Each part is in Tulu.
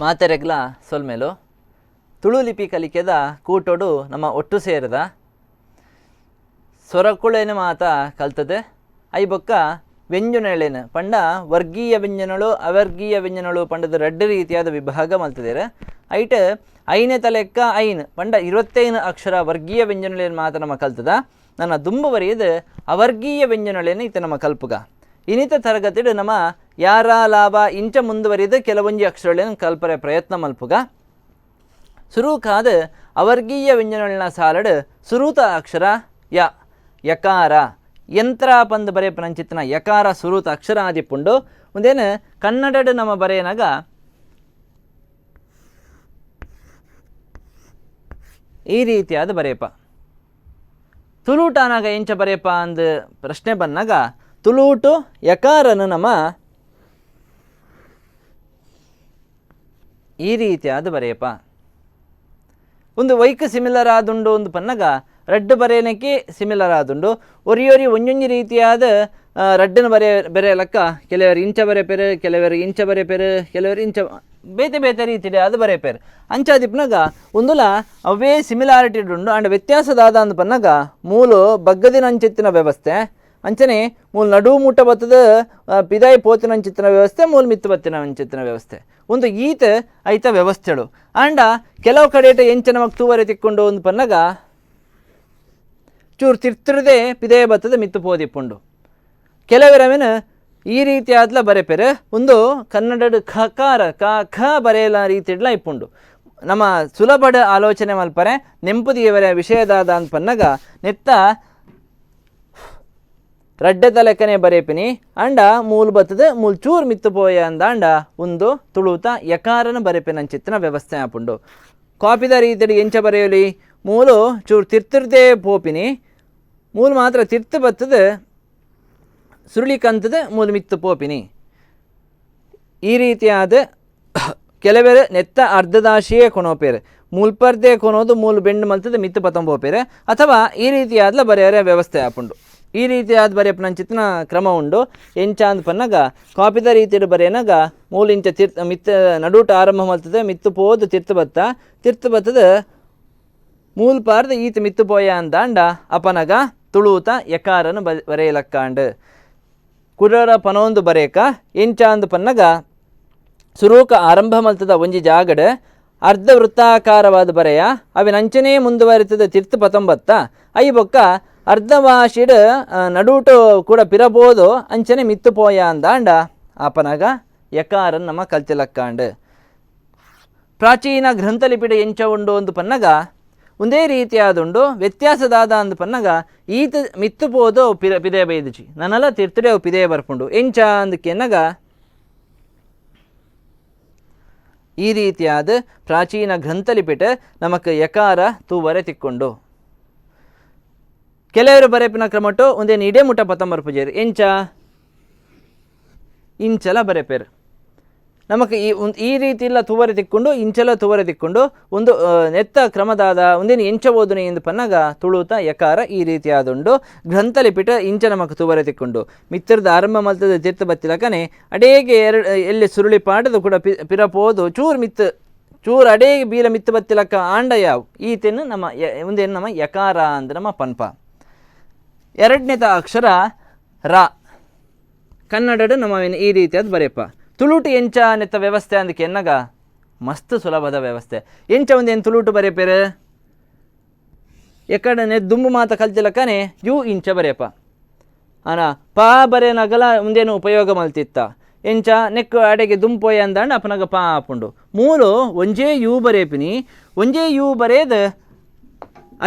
ಮಾತೆರೆಗ್ಲ ಸೊಲ್ಮೆಲು ತುಳು ಲಿಪಿ ಕಲಿಕೆದ ಕೂಟೊಡು ನಮ್ಮ ಒಟ್ಟು ಸೇರದ ಸ್ವರಕುಳೇನು ಮಾತ ಕಲ್ತದೆ. I ಬೊಕ್ಕ ವ್ಯಂಜನಗಳೇನು ಪಂಡ ವರ್ಗೀಯ ವ್ಯಂಜನಗಳು ಅವರ್ಗೀಯ ವ್ಯಂಜನಗಳು ಪಂಡದ ರಡ್ಡು ರೀತಿಯಾದ ವಿಭಾಗ ಮಲ್ತದೇರು. ಐಟ್ ಐನೇ ತಲೆಕ್ಕ ಐನ್ ಪಂಡ 25 ಅಕ್ಷರ ವರ್ಗೀಯ ವ್ಯಂಜನಗಳೇನು ಮಾತ ನಮ್ಮ ಕಲ್ತದ. ನನ್ನ ದುಂಬುವರಿಯದು ಅವರ್ಗೀಯ ವ್ಯಂಜನಗಳೇನು ಇತ್ತ ನಮ್ಮ ಕಲ್ಪುಗ. ಇನ್ನಿತ ತರಗತಿಡು ನಮ್ಮ ಯಾರ ಲಾಭ ಇಂಚ ಮುಂದುವರಿದು ಕೆಲವೊಂಜಿ ಅಕ್ಷರಗಳೇನು ಕಲ್ಪರೆ ಪ್ರಯತ್ನ ಮಲ್ಪುಗ. ಸುರೂಕಾದ ಅವರ್ಗೀಯ ವ್ಯಂಜನಗಳನ್ನ ಸಾಲಡು ಸುರೂತ ಅಕ್ಷರ ಯ, ಯಕಾರ. ಯಂತ್ರ ಪಂದು ಬರೆಯಪನಂಚಿತ್ತನ ಯಕಾರ ಸುರೂತ ಅಕ್ಷರ ಆದಿಪ್ಪುಂಡು. ಒಂದೇನು ಕನ್ನಡಡು ನಮ್ಮ ಬರೆಯನಾಗ ಈ ರೀತಿಯಾದ ಬರೆಯಪ್ಪ. ತುಲೂಟಾನಾಗ ಎಂಚ ಬರೆಯಪ್ಪ ಅಂದು ಪ್ರಶ್ನೆ ಬಂದಾಗ ತುಲೂಟು ಯಕಾರನು ನಮ್ಮ ಈ ರೀತಿಯಾದ ಬರೆಯಪ್ಪ. ಒಂದು ವೈಕ್ ಸಿಮಿಲರ್ ಆದುಂಡು ಒಂದು ಪನ್ನಗ ರಡ್ಡು ಬರೆಯನಕ್ಕೆ ಸಿಮಿಲರ್ ಆದುಂಡು. ಒರಿಯೊರಿ ಒಂಜೊಂಜಿ ರೀತಿಯಾದ ರಡ್ಡನ ಬರೆಯ ಬರೆಯಲಕ್ಕ ಕೆಲವರು ಇಂಚ ಬರೆಪೆರು, ಕೆಲವರು ಇಂಚ ಬರೆಪೆರು, ಕೆಲವರು ಇಂಚ ಬೇತೆ ಬೇತೆ ರೀತಿಡೆ ಅದು ಬರೆಪೆರು. ಅಂಚಾದಿಪ್ಪನಾಗ ಒಂದುಲ ಅವೇ ಸಿಮಿಲಾರಿಟಿ ಉಂಡು. ಆಂಡ ವ್ಯತ್ಯಾಸದಾದ ಅಂದ್ ಪನ್ನಗ ಮೂಲು ಬಗ್ಗದಿನ ಅಂಚಿತ್ತಿನ ವ್ಯವಸ್ಥೆ, ಅಂಚನೆ ಮೂಲು ನಡು ಮುಟ್ಟ ಬತ್ತದ ಪಿದಾಯಿ ಪೋತಿನ ಅಂಚಿತ್ತಿನ ವ್ಯವಸ್ಥೆ, ಮೂಲು ಮಿತ್ತು ಬತ್ತಿನ ಅಂಚಿತ್ತಿನ ವ್ಯವಸ್ಥೆ, ಒಂದು ಈತ ಐತ ವ್ಯವಸ್ಥೆಳು. ಆಂಡ ಕೆಲವು ಕಡೆಟ ಎಂಚ ನಮಗ್ ತೂವರೆ ತಿಕ್ಕೊಂಡು ಒಂದು ಪನ್ನಗ ಚೂರು ತಿರ್ತರದೆ ಪಿದಯ ಬತ್ತದ ಮಿತ್ತು ಪೋದಿಪ್ಪುಂಡು. ಕೆಲವರವೇನ ಈ ರೀತಿಯಾದ್ಲ ಬರೆಪೆರು. ಒಂದು ಕನ್ನಡದ ಖಕಾರ ಕ ಖ ಬರೆಯಲ ರೀತಿಡ್ಲ ಇಪ್ಪುಂಡು. ನಮ್ಮ ಸುಲಭದ ಆಲೋಚನೆ ಮಲ್ಪರೆ ನೆಂಪುದಿಯವರ ವಿಷಯದಾದ ಅಂತ ಪನ್ನಗ ನೆತ್ತ ರಡ್ಡೆದ ಲೆಕ್ಕನೆ ಬರೆಪಿನಿ. ಅಂಡ ಮೂಲು ಬತ್ತದ ಮೂಲು ಚೂರು ಮಿತ್ತು ಪೋಯ ಅಂದಾಂಡ ಒಂದು ತುಳುತ ಯಕಾರನ ಬರೆಪಿನಂಚಿತ್ತಿನ ವ್ಯವಸ್ಥೆ ಆಪುಂಡು. ಕಾಪಿದ ರೀತಿಯಲ್ಲಿ ಎಂಚ ಬರೆಯಲಿ ಮೂಲು ಚೂರು ತಿರ್ತಿರ್ದೇ ಪೋಪಿನಿ, ಮೂಲು ಮಾತ್ರ ತಿರ್ತು ಬತ್ತದ ಸುರುಳಿ ಕಂತದ ಮೂಲು ಮಿತ್ತು ಪೋಪಿನಿ. ಈ ರೀತಿಯಾದ ಕೆಲವರು ನೆತ್ತ ಅರ್ಧದಾಶಿಯೇ ಕೊನೋಪೇರು, ಮೂಲ್ಪರ್ದೇ ಕೊನೋದು ಮೂಲು ಬೆಂಡು ಮಲ್ತದ ಮಿತ್ತು ಪತಂಬೋಪೇರು, ಅಥವಾ ಈ ರೀತಿಯಾದ್ಲ ಬರೆಯರೆ ವ್ಯವಸ್ಥೆ ಆಪುಂಡು. ಈ ರೀತಿಯಾದ ಬರೆಯಪ್ಪನಂಚಿತ್ತಿನ ಕ್ರಮ ಉಂಡು. ಎಂಚ ಅಂದ್ ಪನ್ನಗ ಕಾಪಿದ ರೀತಿಯಲ್ಲಿ ಬರೆಯನಾಗ ಮೂಲು ಇಂಚ ತಿರ್ತ ಮಿತ್ತ ನಡುಟ ಆರಂಭ ಮಲ್ತದೆ ಮಿತ್ತು ಪೋದು ತಿರ್ತು ಬತ್ತ ತಿರ್ತು ಬತ್ತದ ಮೂಲು ಪಾರ್ದ ಈತ ಮಿತ್ತು ಪೋಯ ಅಂದಾಂಡ ಅಪನಗ ತುಳುತ ಯಕಾರನು ಬರೆಯಲಕ್ಕಾಂಡು. ಕುರರ ಪನೊಂದು ಬರೇಕ ಎಂಚ ಅಂದ್ ಪನ್ನಗ ಸುರೂಕ ಆರಂಭ ಮಲ್ತದ ಒಂಜಿ ಜಾಗಡ್ ಅರ್ಧ ವೃತ್ತಾಕಾರವಾದ ಬರೆಯ ಅವಿನಂಚನೇ ಮುಂದುವರಿತದ ತಿರ್ತು ಪತೊಂಬತ್ತ I ಬೊಕ್ಕ ಅರ್ಧವಾಶಿಡ್ ನಡುಟು ಕೂಡ ಪಿರಬೋದು ಅಂಚನೆ ಮಿತ್ತು ಪೋಯ ಅಂದಾಂಡ ಆಪನಾಗ ಯಕಾರನ್ ನಮ್ಮ ಕಲ್ತಿಲಕ್ಕಾಂಡು. ಪ್ರಾಚೀನ ಗ್ರಂಥಲಿಪಿಡ ಎಂಚ ಉಂಡು ಒಂದು ಪನ್ನಗ ಒಂದೇ ರೀತಿಯಾದುಂಡು. ವ್ಯತ್ಯಾಸದಾದ ಅಂದು ಪನ್ನಗ ಈತ ಮಿತ್ತು ಪೋದು ಪಿದೆ ಬೈದುಚಿ ನನ್ನೆಲ್ಲ ತಿರ್ತಡೆ ಅವು ಪಿದೆ ಬರ್ಪುಂಡು. ಎಂಚ ಅಂದಕ್ಕೆನ್ನಗ ಈ ರೀತಿಯಾದ ಪ್ರಾಚೀನ ಗ್ರಂಥಲಿಪಿಟ ನಮಕ್ ಯಕಾರ ತೂವರೆ ತಿಕ್ಕೊಂಡು. ಕೆಲವರು ಬರೆಪಿನ ಕ್ರಮಟು ಒಂದೇನು ಇಡೇ ಮುಟ್ಟ ಪತ್ತಂಬರ್ ಪೂಜಾರಿ ಎಂಚ ಇಂಚಲ ಬರೆಪೇರು. ನಮಕ್ ಈ ಈ ರೀತಿ ಇಲ್ಲ ತುವರೆ ತಿಕ್ಕೊಂಡು ಇಂಚಲ ತುವರೆ ತಿಕ್ಕೊಂಡು ಒಂದು ನೆತ್ತ ಕ್ರಮದಾದ ಒಂದೇನು ಎಂಚ ಓದುನೆ ಎಂದು ಪನ್ನಗ ತುಳುತ ಯಕಾರ ಈ ರೀತಿಯಾದುಂಡು. ಗ್ರಂಥಲಿಪಿಟ ಇಂಚ ನಮಕ್ ತುವರೆ ತಿಕ್ಕೊಂಡು ಮಿತ್ರದ ಆರಂಭ ಮಲ್ತದ ತೀರ್ಥ ಬತ್ತಿಲಕನೆ ಅಡೇಗೆ ಎರಡು ಎಲ್ಲಿ ಸುರುಳಿ ಪಾಡದು ಕೂಡ ಪಿರಪೋದು ಚೂರು ಮಿತ್ತು ಚೂರು ಅಡೇಗೆ ಬೀಲ ಮಿತ್ತು ಬತ್ತಿಲಕ್ಕ ಆಂಡ ಯಾವ್ ಈತೆನು ನಮ್ಮ ಒಂದೇನು ನಮ್ಮ ಯಕಾರ ಅಂದ್ರೆ ನಮ್ಮ ಪನ್ಪ. ಎರಡನೇದ ಅಕ್ಷರ ರ. ಕನ್ನಡಡು ನಮ್ಮ ಈ ರೀತಿಯಾದ ಬರೆಯಪ್ಪ. ತುಳುಟು ಎಂಚ ನೆತ್ತ ವ್ಯವಸ್ಥೆ ಅಂದಕ್ಕೆ ಎನ್ನಗ ಮಸ್ತ್ ಸುಲಭದ ವ್ಯವಸ್ಥೆ. ಎಂಚ ಒಂದೇನು ತುಳುಟು ಬರೆಯಪೇರು ಎಕ್ಕಡನೆ ದುಂಬು ಮಾತ ಕಲ್ತಿಲಕ್ಕನೆ you ಇಂಚ ಬರೆಯಪ್ಪ. ಅನ ಪಾ ಬರೆಯನಗಲ ಒಂದೇನು ಉಪಯೋಗ ಮಲ್ತಿತ್ತ ಎಂಚ ನೆಕ್ಕು ಅಡೆಗೆ ದುಂಪೋಯ ಅಂದಾಂಡ ಅಪನಗ ಪಾ ಆಪುಂಡು. ಮೂಲು ಒಂಜೇ you ಬರೆಯಪಿನಿ, ಒಂಜೇ you ಬರೆಯದ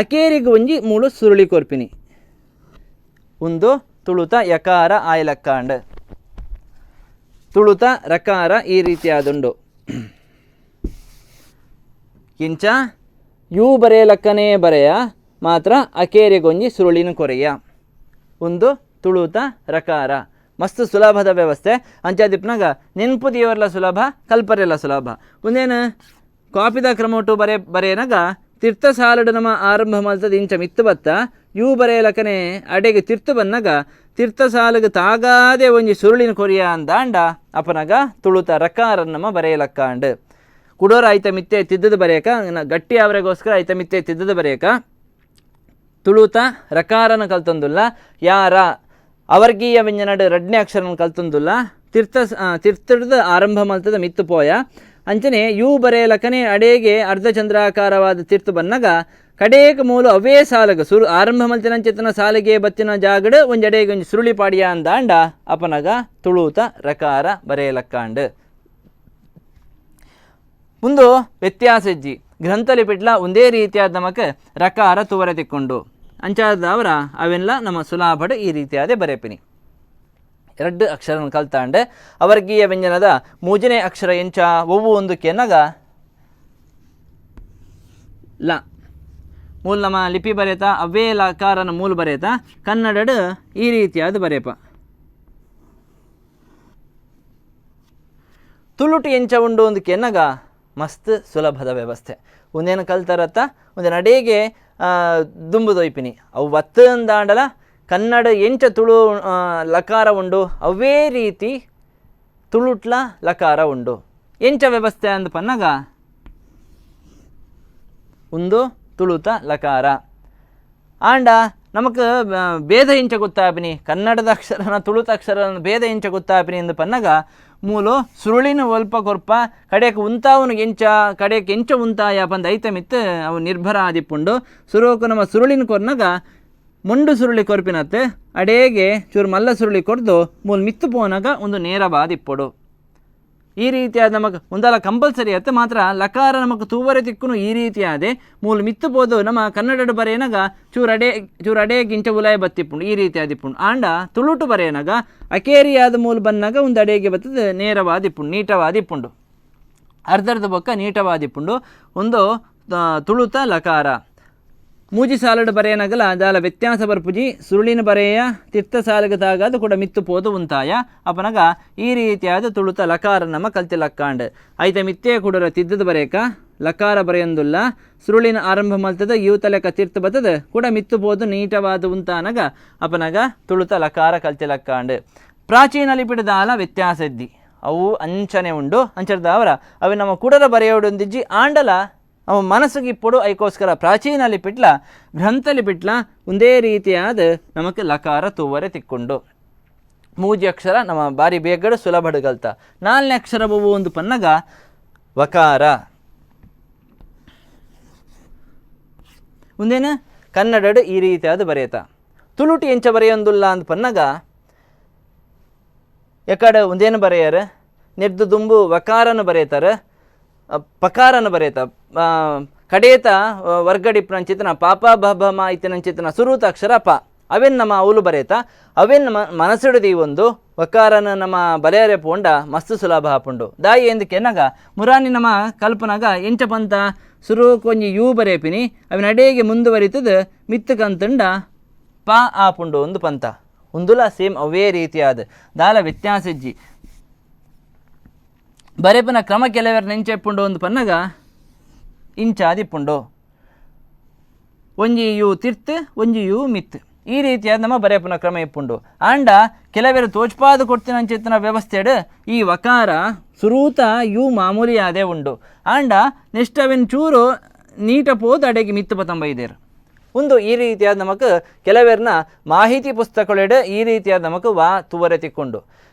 ಅಕೇರಿಗೆ ಒಂಜಿ ಮೂಲು ಸುರುಳಿ ಕೊರ್ಪಿನಿ. ಒಂದು ತುಳುತ ಯಕಾರ ಆಯಲಕ್ಕಾಂಡ್ ತುಳುತ ರಕಾರ ಈ ರೀತಿಯಾದುಂಡು. ಕಿಂಚ you ಬರೆಯಲಕ್ಕನೇ ಬರೆಯ ಮಾತ್ರ ಅಕೇರಿಗೊಂಜಿ ಸುರುಳಿನ ಕೊರೆಯ. ಒಂದು ತುಳುತ ರಕಾರ ಮಸ್ತ್ ಸುಲಭದ ವ್ಯವಸ್ಥೆ. ಅಂಚಾದಿಪ್ನಾಗ ನೆನ್ಪು ದೇವರ್ಲ ಸುಲಭ, ಕಲ್ಪರೆಲ್ಲ ಸುಲಭ. ಒಂದೇನು ಕಾಪಿದ ಕ್ರಮಟು ಬರೆಯನಾಗ ತೀರ್ಥ ಸಾಲಡು ನಮ್ಮ ಆರಂಭ ಮಲ್ತದ ಇಂಚ ಮಿತ್ತು ಬತ್ತ you ಬರೆಯಲಕನೆ ಅಡೆಗೆ ತಿರ್ತು ಬನ್ನಗ ತೀರ್ಥ ಸಾಲಗ ತಾಗಾದೆ ಒಂಜಿ ಸುರುಳಿನ ಕೊರಿಯ ಅಂದಾಂಡ ಅಪನಗ ತುಳುತ ರಕಾರನ್ನಮ ಬರೆಯಲಕ್ಕಾಂಡ್. ಕುಡೋರ ಐತ ಮಿತ್ತೆ ತಿದ್ದದ ಬರೆಯಕ, ಗಟ್ಟಿ ಅವರೆಗೋಸ್ಕರ ಐತ ಮಿತ್ತೆ ತಿದ್ದದ ಬರೆಯಕ. ತುಳುತ ರಕಾರನ ಕಲ್ತೊಂದುಲ್ಲ, ಯಾರ ಅವರ್ಗೀಯ ವ್ಯಂಜನಡು ರಡ್ನೇ ಅಕ್ಷರನ ಕಲ್ತೊಂದುಲ್ಲ, ತಿರ್ತ ತಿರ್ತದ ಆರಂಭ ಮಲ್ತದ ಮಿತ್ತು ಪೋಯ. ಅಂಚನೆ you ಬರೆಯಲಕನೆ ಅಡೇಗೆ ಅರ್ಧಚಂದ್ರಾಕಾರವಾದ ತಿರ್ತು ಬನ್ನಗ ಕಡೇಕ ಮೂಲು ಅವೇ ಸಾಲಗ ಸುರು ಆರಂಭ ಮಲ್ತಿನಂಚಿತನ ಸಾಲಿಗೆ ಬತ್ತಿನ ಜಾಗಡು ಒಂಜಡೆಗೆ ಒಂಜಿ ಸುರುಳಿ ಪಾಡಿಯ ಅಂದಾಂಡ ಅಪನಗ ತುಳುತ ರಕಾರ ಬರೆಯಲಕ್ಕಾಂಡು. ಮುಂದು ವ್ಯತ್ಯಾಸ ಇಜ್ಜಿ ಗ್ರಂಥಲಿಪಿಟ್ಲ ಒಂದೇ ರೀತಿಯಾದ ನಮಕ್ ರಕಾರ ತುವರೆ ತಿಕ್ಕೊಂಡು ಅಂಚಾದವರ ಅವೆಲ್ಲ ನಮ್ಮ ಸುಲಾಭಡು ಈ ರೀತಿಯಾದ ಬರೆಪಿನಿ. ಎರಡು ಅಕ್ಷರನ ಕಲ್ತಾಂಡೆ ಅವರ್ಗೀಯ ವ್ಯಂಜನದ ಮೂಜನೇ ಅಕ್ಷರ ಎಂಚ ಒವ್ವು ಒಂದು ಕೆನಗ ಲ. ಮೂಲ ನಮ್ಮ ಲಿಪಿ ಬರೆತ ಅವೇ ಲಕಾರನ ಮೂಲ ಬರೆತ ಕನ್ನಡಡು ಈ ರೀತಿಯಾದ ಬರೆಪ. ತುಳುಟು ಎಂಚ ಉಂಡು ಒಂದು ಕೆನ್ನಗ ಮಸ್ತ್ ಸುಲಭದ ವ್ಯವಸ್ಥೆ. ಒಂದೇನು ಕಲ್ತರತ್ತ ಒಂದೇನು ಅಡೇಗೆ ದುಂಬುದೊಯ್ಪಿನಿ ಅವು ಒತ್ತು ಅಂದಾಂಡಲ ಕನ್ನಡ ಎಂಚ ತುಳು ಲಕಾರ ಉಂಡು ಅವೇ ರೀತಿ ತುಳುಟ್ಲ ಲಕಾರ ಉಂಡು. ಎಂಚ ವ್ಯವಸ್ಥೆ ಅಂದ್ ಪನ್ನಗ ಒಂದು ತುಳುತ ಲಕಾರ ಆಂಡ ನಮಕ್ ಭೇದ ಎಂಚ ಗೊತ್ತಾಪಿನಿ ಕನ್ನಡದ ಅಕ್ಷರನ ತುಳುತ ಅಕ್ಷರನ ಭೇದ ಎಂಚ ಗೊತ್ತಾಪಿನಿ ಎಂದು ಪನ್ನಗ ಮೂಲು ಸುರುಳಿನ ಒಲ್ಪ ಕೊರ್ಪ ಕಡೆಕ್ ಉಂತಾವನು ಎಂಚ ಕಡೆಕ್ ಎಂಚ ಉಂತಾಯ ಪಂದ ಐತಮಿತ್ತು ಅವು ನಿರ್ಭರ ಆದಿಪ್ಪುಂಡು. ಸುರುಕು ನಮ್ಮ ಸುರುಳಿನ ಕೊರ್ನಗ ಮೊಂಡು ಸುರುಳಿ ಕೊರ್ಪಿನತ್ತೆ ಅಡೇಗೆ ಚೂರು ಮಲ್ಲ ಸುರುಳಿ ಕೊರ್ದು ಮೂಲು ಮಿತ್ತು ಪೋನಾಗ ಒಂದು ನೇರವಾದಿಪ್ಪೊಡು. ಈ ರೀತಿಯಾದ ನಮಗೆ ಒಂದಲ್ಲ ಕಂಪಲ್ಸರಿ ಅತ್ತ ಮಾತ್ರ ಲಕಾರ ನಮಗೆ ತೂವರೆ ತಿಕ್ಕುನು ಈ ರೀತಿಯಾದೆ ಮೂಲು ಮಿತ್ತು ಪೋದು ನಮ್ಮ ಕನ್ನಡಡು ಬರೆಯನಾಗ ಚೂರು ಅಡೆ ಗಿಂಚ ಉಲಾಯ ಬತ್ತಿಪ್ಪುಂಡು ಈ ರೀತಿಯಾದಿಪ್ಪುಂಡು. ಆಂಡ ತುಳುಟು ಬರೆಯನಾಗ ಅಕೇರಿಯಾದ ಮೂಲು ಬನ್ನಾಗ ಒಂದು ಅಡೇಗೆ ಬತ್ತದ ನೇರವಾದಿಪ್ಪುಂಡು ನೀಟವಾದಿಪ್ಪುಂಡು ಅರ್ಧರ್ಧ ಬೊಕ್ಕ ನೀಟವಾದಿಪ್ಪುಂಡು. ಒಂದು ತುಳುತ ಲಕಾರ ಮೂಜಿ ಸಾಲಡು ಬರೆಯನಗಲ ದಾಲ ವ್ಯತ್ಯಾಸ ಬರ್ಪುಜಿ ಸುರುಳಿನ ಬರೆಯ ತಿರ್ತ ಸಾಲಗ ತಾಗದು ಕೂಡ ಮಿತ್ತು ಪೋದು ಉಂತಾಯ ಅಪನಗ ಈ ರೀತಿಯಾದ ತುಳುತ ಲಕಾರ ನಮ್ಮ ಕಲ್ತಿ ಲಕ್ಕಾಂಡ್ ಐತ ಮಿತ್ತೇ ಕೂಡಲ ತಿದ್ದದ ಬರೆಯಕ ಲಕಾರ ಬರೆಯಂದುಲ್ಲ ಸುರುಳಿನ ಆರಂಭ ಮಲ್ತದ ಯೂತ ಲೆಕ್ಕ ತಿರ್ತ ಬತ್ತದ ಕೂಡ ಮಿತ್ತು ಪೋದು ನೀಟವಾದ ಉಂತಾನಗ ಅಪನಗ ತುಳುತ ಲಕಾರ ಕಲ್ತಿ ಲಕ್ಕಾಂಡ್. ಪ್ರಾಚೀನ ಲಿಪಿಡ ದಾಲ ವ್ಯತ್ಯಾಸ ಇದ್ದಿ ಅವು ಅಂಚನೆ ಉಂಡು ಅಂಚರ್ದಾವರ ಅವು ನಮ್ಮ ಕುಡರ ಬರೆಯೋಡೊಂದಿಜ್ಜಿ ಆಂಡಲ ಅವ ಮನಸ್ಸಿಗೆ ಇಪ್ಪಡು ಐಕೋಸ್ಕರ ಪ್ರಾಚೀನ ಲಿಪಿಟ್ಲ ಗ್ರಂಥ ಲಿಪಿಟ್ಲ ಒಂದೇ ರೀತಿಯಾದ ನಮಕ್ ಲಕಾರ ತೂವರೆ ತಿಕ್ಕೊಂಡು. ಮೂಜಿ ಅಕ್ಷರ ನಮ್ಮ ಬಾರಿ ಬೇಗಡು ಸುಲಭಡುಗಲ್ತ. ನಾಲ್ನೇ ಅಕ್ಷರ ಬೊವು ಒಂದು ಪನ್ನಗ ವಕಾರ. ಒಂದೇನು ಕನ್ನಡಡು ಈ ರೀತಿಯಾದ ಬರೆಯತ. ತುಳುಟಿ ಎಂಚ ಬರೆಯೊಂದುಲ್ಲ ಅಂದ್ ಪನ್ನಗ ಎಕಡೆ ಒಂದೇನು ಬರೆಯಾರ ನೆರ್ದು ದುಂಬು ವಕಾರನು ಬರೆಯತಾರೆ ಪಕಾರನ ಬರೆಯತ ಕಡೇತ ವರ್ಗಡಿಪ್ನಂಚಿತನ ಪಾಪ ಬ ಬ ಮ ಇತ್ತಿನಂಚಿತನ ಸುರೂತ ಅಕ್ಷರ ಪ ಅವೇನು ನಮ್ಮ ಅವಲು ಬರೆಯತ ಅವೇನು ನಮ್ಮ ಮನಸ್ಸಿಡದಿ ಒಂದು ವಕಾರನ ನಮ್ಮ ಬರೆಯರೆ ಪೋಂಡ ಮಸ್ತ್ ಸುಲಭ ಆಪುಂಡು. ದಾಯಿ ಎಂದಕ್ಕೆ ಮುರಾನಿ ನಮ್ಮ ಕಲ್ಪನಾಗ ಎಂಚ ಪಂತ ಸುರು ಕೊಂಜಿ you ಬರೆಪಿನಿ ಅವಿನ ಅಡೇಗೆ ಮುಂದುವರಿತದ ಮಿತ್ತು ಕಂತಂಡ ಪ ಆಪುಂಡು ಒಂದು ಪಂತ ಒಂದುಲ ಸೇಮ್ ಅವೇ ರೀತಿಯಾದ ದಾಲ ವ್ಯತ್ಯಾಸ ಇಜ್ಜಿ. ಬರೆಪನ ಕ್ರಮ ಕೆಲವರು ನೆಂಚೆಪ್ಪುಂಡು ಒಂದು ಪನ್ನಗ ಇಂಚಾದಿಪ್ಪುಂಡು ಒಂಜಿ you ತಿರ್ತು ಒಂಜಿ you ಮಿತ್ತು ಈ ರೀತಿಯಾದ ನಮ್ಮ ಬರೆಪನ ಕ್ರಮ ಇಪ್ಪುಂಡು. ಆಂಡ ಕೆಲವರು ತೋಚ್ಪಾದ ಕೊಡ್ತಿನಂಚಿತ್ತನ ವ್ಯವಸ್ಥೆಡು ಈ ವಕಾರ ಸುರೂತ you ಮಾಮೂಲಿಯಾದೇ ಉಂಡು. ಆಂಡ ನೆಕ್ಸ್ಟ್ ಅವಿನ ಚೂರು ನೀಟ ಪೋದು ಅಡೆಗೆ ಮಿತ್ತು ಪತಂಬೈದೇರು ಒಂದು ಈ ರೀತಿಯಾದ ನಮಕ್ ಕೆಲವರ್ನ ಮಾಹಿತಿ ಪುಸ್ತಕಗಳೆಡು ಈ ರೀತಿಯಾದ ನಮಕ್ ವಾ ತುವರೆ ತಿಕ್ಕೊಂಡು.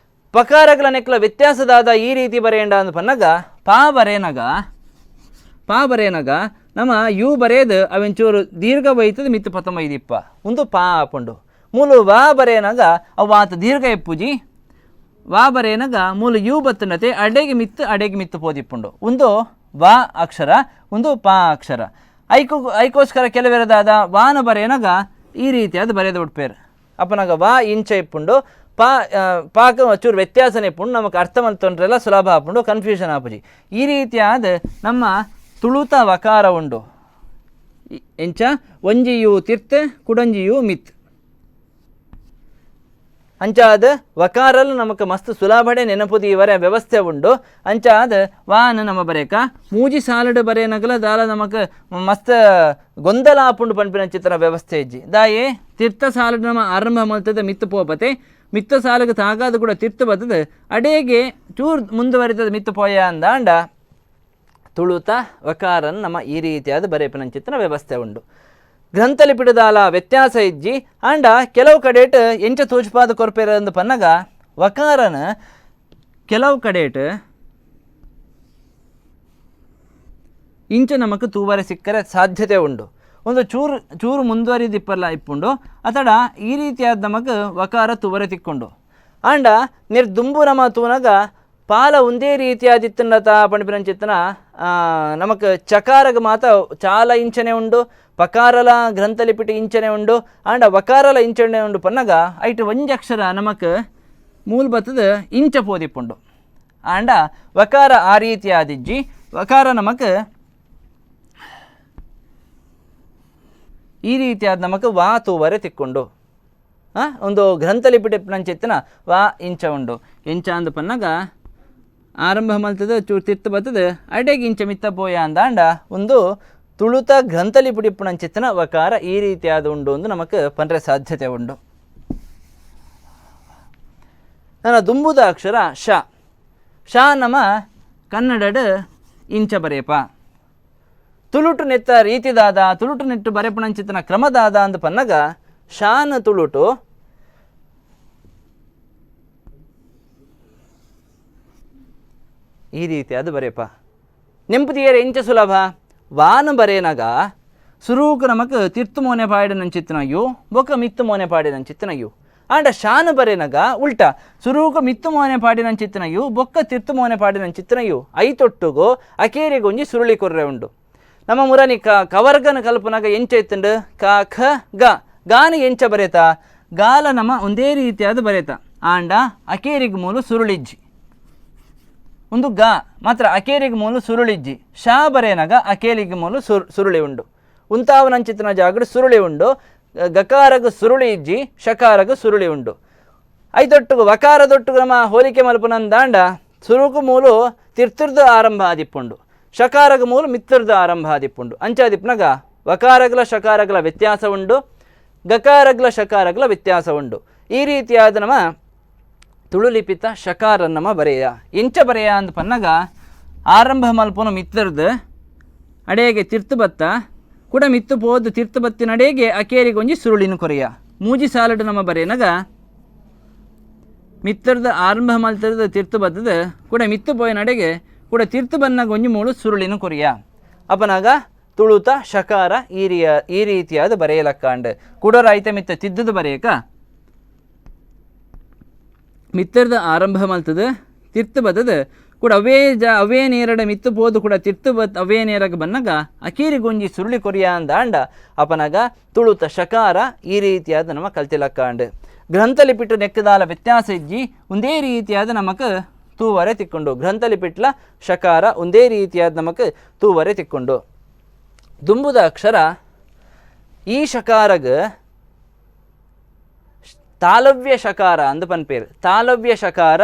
ಪಕಾರಗಳ ನೆಕ್ಲ ವ್ಯತ್ಯಾಸದಾದ ಈ ರೀತಿ ಬರೆಯಂಡ ಅಂದ್ ಪನ್ನಗ ಪಾ ಬರೆಯನಗ ನಮ್ಮ you ಬರೆಯದು ಅವೆಂಚೂರು ದೀರ್ಘ ಬೈತದ ಮಿತ್ತು ಪತಂಬೈದಿಪ್ಪ ಒಂದು ಪಾ ಆಪುಂಡು. ಮೂಲು ವಾ ಬರೆಯನಗ ಅವು ಆತ ದೀರ್ಘ ಎಪ್ಪುಜಿ ವಾ ಬರೆಯನಗ ಮೂಲು you ಬತ್ತನತೆ ಅಡೆಗೆ ಮಿತ್ತು ಪೋದಿಪ್ಪುಂಡು. ಒಂದು ವಾ ಅಕ್ಷರ ಒಂದು ಪಾ ಅಕ್ಷರ ಐಕೋಸ್ಕರ ಕೆಲವೆರದಾದ ವಾನ ಬರೆಯನಗ ಈ ರೀತಿಯಾದ ಬರೆಯದ ಉಡ್ಪೇರು ಅಪ್ಪನಾಗ ವಾ ಇಂಚ ಇಪ್ಪುಂಡು ಪಾ ಪಾಕ ಚೂರು ವ್ಯತ್ಯಾಸನೇ ಇಪ್ಪುಂಡು ನಮಗೆ ಅರ್ಥ ಮಲ್ತೊಂಡ್ರೆಲ್ಲ ಸುಲಭ ಆಪುಂಡು ಕನ್ಫ್ಯೂಷನ್ ಆಪುಜಿ. ಈ ರೀತಿಯಾದ ನಮ್ಮ ತುಳುತ ವಕಾರ ಉಂಡು ಎಂಚ ಒಂಜಿ you ತಿರ್ತ್ ಕುಡಂಜಿ you ಮಿತ್ ಅಂಚಾದ ವಕಾರಲು ನಮಕ್ ಮಸ್ತ್ ಸುಲಭಡೆ ನೆನಪು ದೀವರೆ ವ್ಯವಸ್ಥೆ ಉಂಡು. ಅಂಚಾದ ವಾನ ನಮ್ಮ ಬರೇಕ ಮೂಜಿ ಸಾಲಡು ಬರೇನಗಲ ದಾಲ ನಮಕ್ ಮಸ್ತ್ ಗೊಂದಲ ಆಪುಂಡು ಪನ್ಪಿನ ಚಿತ್ರ ವ್ಯವಸ್ಥೆ ಇಜ್ಜಿ. ದಾಯೆ ತೀರ್ಥ ಸಾಲಡು ನಮ್ಮ ಆರಂಭ ಮಲ್ತದ ಮಿತ್ತು ಪೋಪತೆ ಮಿತ್ತ ಸಾಲಗ ತಾಗಾದ ಕೂಡ ತೀರ್ಥ ಬತ್ತದ ಅಡೇಗೆ ಚೂರ್ ಮುಂದುವರಿತದ ಮಿತ್ತು ಪೋಯ ಅಂದಾಂಡ ತುಳುತ ವಕಾರನ್ ನಮ್ಮ ಈ ರೀತಿಯಾದ ಬರೆಪಿನಂಚಿತ್ತಿನ ವ್ಯವಸ್ಥೆ ಉಂಡು. ಗ್ರಂಥಲಿಪಿಡದಾಲ ವ್ಯತ್ಯಾಸ ಇಜ್ಜಿ. ಆಂಡ ಕೆಲವು ಕಡೆಟ್ ಎಂಚ ತೋಜುಪಾದ ಕೊರ್ಪೆರ್ ಅಂದ್ ಪನ್ನಗ ವಕಾರನ್ ಕೆಲವು ಕಡೆಟ್ ಇಂಚ ನಮಕ್ ತೂವರೆ ಸಿಕ್ಕರೆ ಸಾಧ್ಯತೆ ಉಂಡು. ಒಂದು ಚೂರು ಚೂರು ಮುಂದುವರಿದಿಪ್ಪಲ್ಲ ಇಪ್ಪುಂಡು ಅತಡ ಈ ರೀತಿಯಾದ ನಮಕ್ ವಕಾರ ತೂವರೆ ತಿಕ್ಕೊಂಡು. ಆಂಡ ನಿರ್ ದುಂಬು ನಮ ತೂನಗ ಪಾಲ ಒಂದೇ ರೀತಿಯಾದಿತ್ತಂಡತ ಪಣಿಪಿನಂಚಿತ್ತನ ನಮಕ್ ಚಕಾರಗ ಮಾತ ಚಾಲ ಇಂಚನೆ ಉಂಡು, ಪಕಾರಲ ಗ್ರಂಥಲಿಪಿಟಿ ಇಂಚನೆ ಉಂಡು, ಆಂಡ ವಕಾರಲ ಇಂಚನೆ ಉಂಡು ಪನ್ನಗ ಐಟ್ ಒಂಜಿ ಅಕ್ಷರ ನಮಕ್ ಮೂಲ ಬತ್ತದ ಇಂಚ ಪೋದಿಪ್ಪುಂಡು. ಆಂಡ ವಕಾರ ಆ ರೀತಿಯಾದಿಜ್ಜಿ. ವಕಾರ ನಮಕ್ ಈ ರೀತಿಯಾದ ನಮಕ್ ವಾ ತೂವರೆ ತಿಕ್ಕೊಂಡು. ಒಂದು ಗ್ರಂಥಲಿಪಿಟಿ ನಂಚಿತ್ತನ ವಾ ಇಂಚ ಉಂಡು. ಇಂಚ ಅಂದ್ ಪನ್ನಗ ಆರಂಭ ಮಲ್ತದ ಚೂರು ತಿರ್ತು ಬತ್ತದ ಅಡೆಗೆ ಇಂಚ ಮಿತ್ತ ಪೋಯ ಅಂದಾಂಡ ಒಂದು ತುಳುತ ಗ್ರಂಥಲಿಪಿಡಿ ನಂಚಿತ್ತನ ವಕಾರ ಈ ರೀತಿಯಾದ ಉಂಡು ಒಂದು ನಮಕ್ ಪನ್ರೆ ಸಾಧ್ಯತೆ ಉಂಡು. ನನ್ನ ದುಂಬುದ ಅಕ್ಷರ ಶ. ಶ ನಮ ಕನ್ನಡಡ್ ಇಂಚ ಬರೆಯಪ. ತುಳುಟು ನೆತ್ತ ರೀತಿದಾದ ತುಳುಟು ನೆಟ್ಟು ಬರೆಪುಣಂಚಿತನ ಕ್ರಮದಾದ ಅಂದ್ ಪನ್ನಗ ಶಾನ ತುಳುಟು ಈ ರೀತಿ ಅದು ಬರೆಯಪ. ನೆಂಪುದಿಯರ ಎಂಚ ಸುಲಭ ವಾನ ಬರೇನಗ ಸುರೂಕು ನಮಕ್ ತಿರ್ತು ಮೋನೆ ಪಾಡಿನಂಚಿತ್ತನಯ್ಯು ಬೊಕ ಮಿತ್ತು ಮೋನೆ ಪಾಡಿನಂಚಿತ್ತನಯ್ಯು. ಆಂಡ ಶಾನು ಬರೇನಗ ಉಲ್ಟ ಸುರೂಕು ಮಿತ್ತು ಮೋನೆ ಪಾಡಿನಂಚಿತ್ತನಯ್ಯು ಬೊಕ್ಕ ತಿರ್ತು ಮೋನೆ ಪಾಡಿನಂಚಿತ್ತನಯ್ಯು ಐತೊಟ್ಟುಗು ಅಕೇರಿಗೊಂಜಿ ಸುರುಳಿ ಕೊರ್ರೆ ಉಂಡು. ನಮ್ಮ ಮುರನಿ ಕವರ್ಗನ ಕಲ್ಪನಾಗ ಎಂಚ ಇತ್ತಂಡು ಕ ಖ ಗ ಗಾನ ಎಂಚ ಬರೇತ ಗಾಲ ನಮ್ಮ ಒಂದೇ ರೀತಿಯಾದ ಬರೇತ. ಆಂಡ ಅಕೇರಿಗ್ ಮೂಲು ಸುರುಳಿಜ್ಜಿ ಒಂದು ಗ ಮಾತ್ರ ಅಕೇರಿಗೆ ಮೂಲು ಸುರುಳಿಜ್ಜಿ. ಶಾ ಬರೇನಗ ಅಕೇಲಿಗೆ ಮೂಲು ಸುರುಳಿ ಉಂಡು. ಉಂತಾವನಂಚಿತನ ಜಾಗಡು ಸುರುಳಿ ಉಂಡು. ಗಕಾರಗ ಸುರುಳಿ ಇಜ್ಜಿ, ಶಕಾರಗ ಸುರುಳಿ ಉಂಡು. ಐದೊಟ್ಟುಗು ವಕಾರದೊಟ್ಟುಗು ನಮ್ಮ ಹೋಲಿಕೆ ಮಲ್ಪುನಂದಾಂಡ ಸುರುಕು ಮೂಲು ತಿರ್ತುರ್ದು ಆರಂಭ ಆದಿಪ್ಪುಂಡು, ಶಕಾರಗ ಮೂಲು ಮಿತ್ತುರ್ದು ಆರಂಭ ಆದಿಪ್ಪುಂಡು. ಅಂಚಾದಿಪ್ಪನಗ ವಕಾರಗ್ಲ ಶಕಾರಗ್ಲ ವ್ಯತ್ಯಾಸ ಉಂಡು, ಗಕಾರಗ್ಲ ಶಕಾರಗ್ಲ ವ್ಯತ್ಯಾಸ ಉಂಡು. ಈ ರೀತಿಯಾದ ನಮ್ಮ ತುಳುಲಿಪಿತ ಶಕಾರ ನಮ್ಮ ಬರೆಯ. ಎಂಚ ಬರೆಯ ಅಂದ್ ಪನ್ನಗ ಆರಂಭ ಮಲ್ಪುನ ಮಿತ್ತರ್ದು ಅಡೇಗೆ ತಿರ್ತು ಬತ್ತ ಕೂಡ ಮಿತ್ತು ಪೋದು ತಿರ್ತು ಬತ್ತಿನಡೆಗೆ ಅಕೇರಿಗೊಂಜಿ ಸುರುಳಿನ ಕೊರೆಯ. ಮೂಜಿ ಸಾಲಡು ನಮ್ಮ ಬರೆಯನಗ ಮಿತ್ತರ್ದು ಆರಂಭ ಮಲ್ತರ್ದು ತಿರ್ತು ಬತ್ತದ ಕೂಡ ಮಿತ್ತು ಪೋಯಿನಡೆಗೆ ಕೂಡ ತಿರ್ತು ಬನ್ನಾಗ ಒಂಜಿ ಮೂಳು ಸುರುಳಿನ ಕೊರಿಯ. ಅಪನಾಗ ತುಳುತ ಶಕಾರ ಈ ರೀತಿಯಾದ ಬರೆಯಲಕ್ಕಾಂಡ್ ಕುಡೋರ ಐತ ಮಿತ್ತ ತಿದ್ದದು ಬರೆಯಕ ಮಿತ್ತರ್ದ ಆರಂಭ ಮಲ್ತದ ತಿರ್ತು ಬತ್ತದ ಕೂಡ ಅವೇ ಅವೇ ನೇರಡ ಮಿತ್ತು ಪೋದು ಕೂಡ ತಿರ್ತು ಬತ್ ಅವೇ ನೇರಗ ಬನ್ನಗ ಅಕೇರಿ ಗೊಂಜಿ ಸುರುಳಿ ಕೊರಿಯ ಅಂದಾಂಡ ಅಪನಗ ತುಳುತ ಶಕಾರ ಈ ರೀತಿಯಾದ ನಮ್ಮ ಕಲ್ತಿಲಕ್ಕಾಂಡ್. ಗ್ರಂಥಲಿಪಿಟ್ಟು ನೆಕ್ಕದಾಲ ವ್ಯತ್ಯಾಸ ಇಜ್ಜಿ, ಒಂದೇ ರೀತಿಯಾದ ನಮಕ್ ತೂವರೆ ತಿಕ್ಕೊಂಡು. ಗ್ರಂಥಲಿಪಿಟ್ಲ ಶಕಾರ ಒಂದೇ ರೀತಿಯಾದ ನಮಕ್ ತೂವರೆ ತಿಕ್ಕೊಂಡು. ದುಂಬುದ ಅಕ್ಷರ ಈ ಶಕಾರಗ ತಾಲವ್ಯ ಶಕಾರ ಅಂದ್ ಪನ್ಪೇರು. ತಾಲವ್ಯ ಶಕಾರ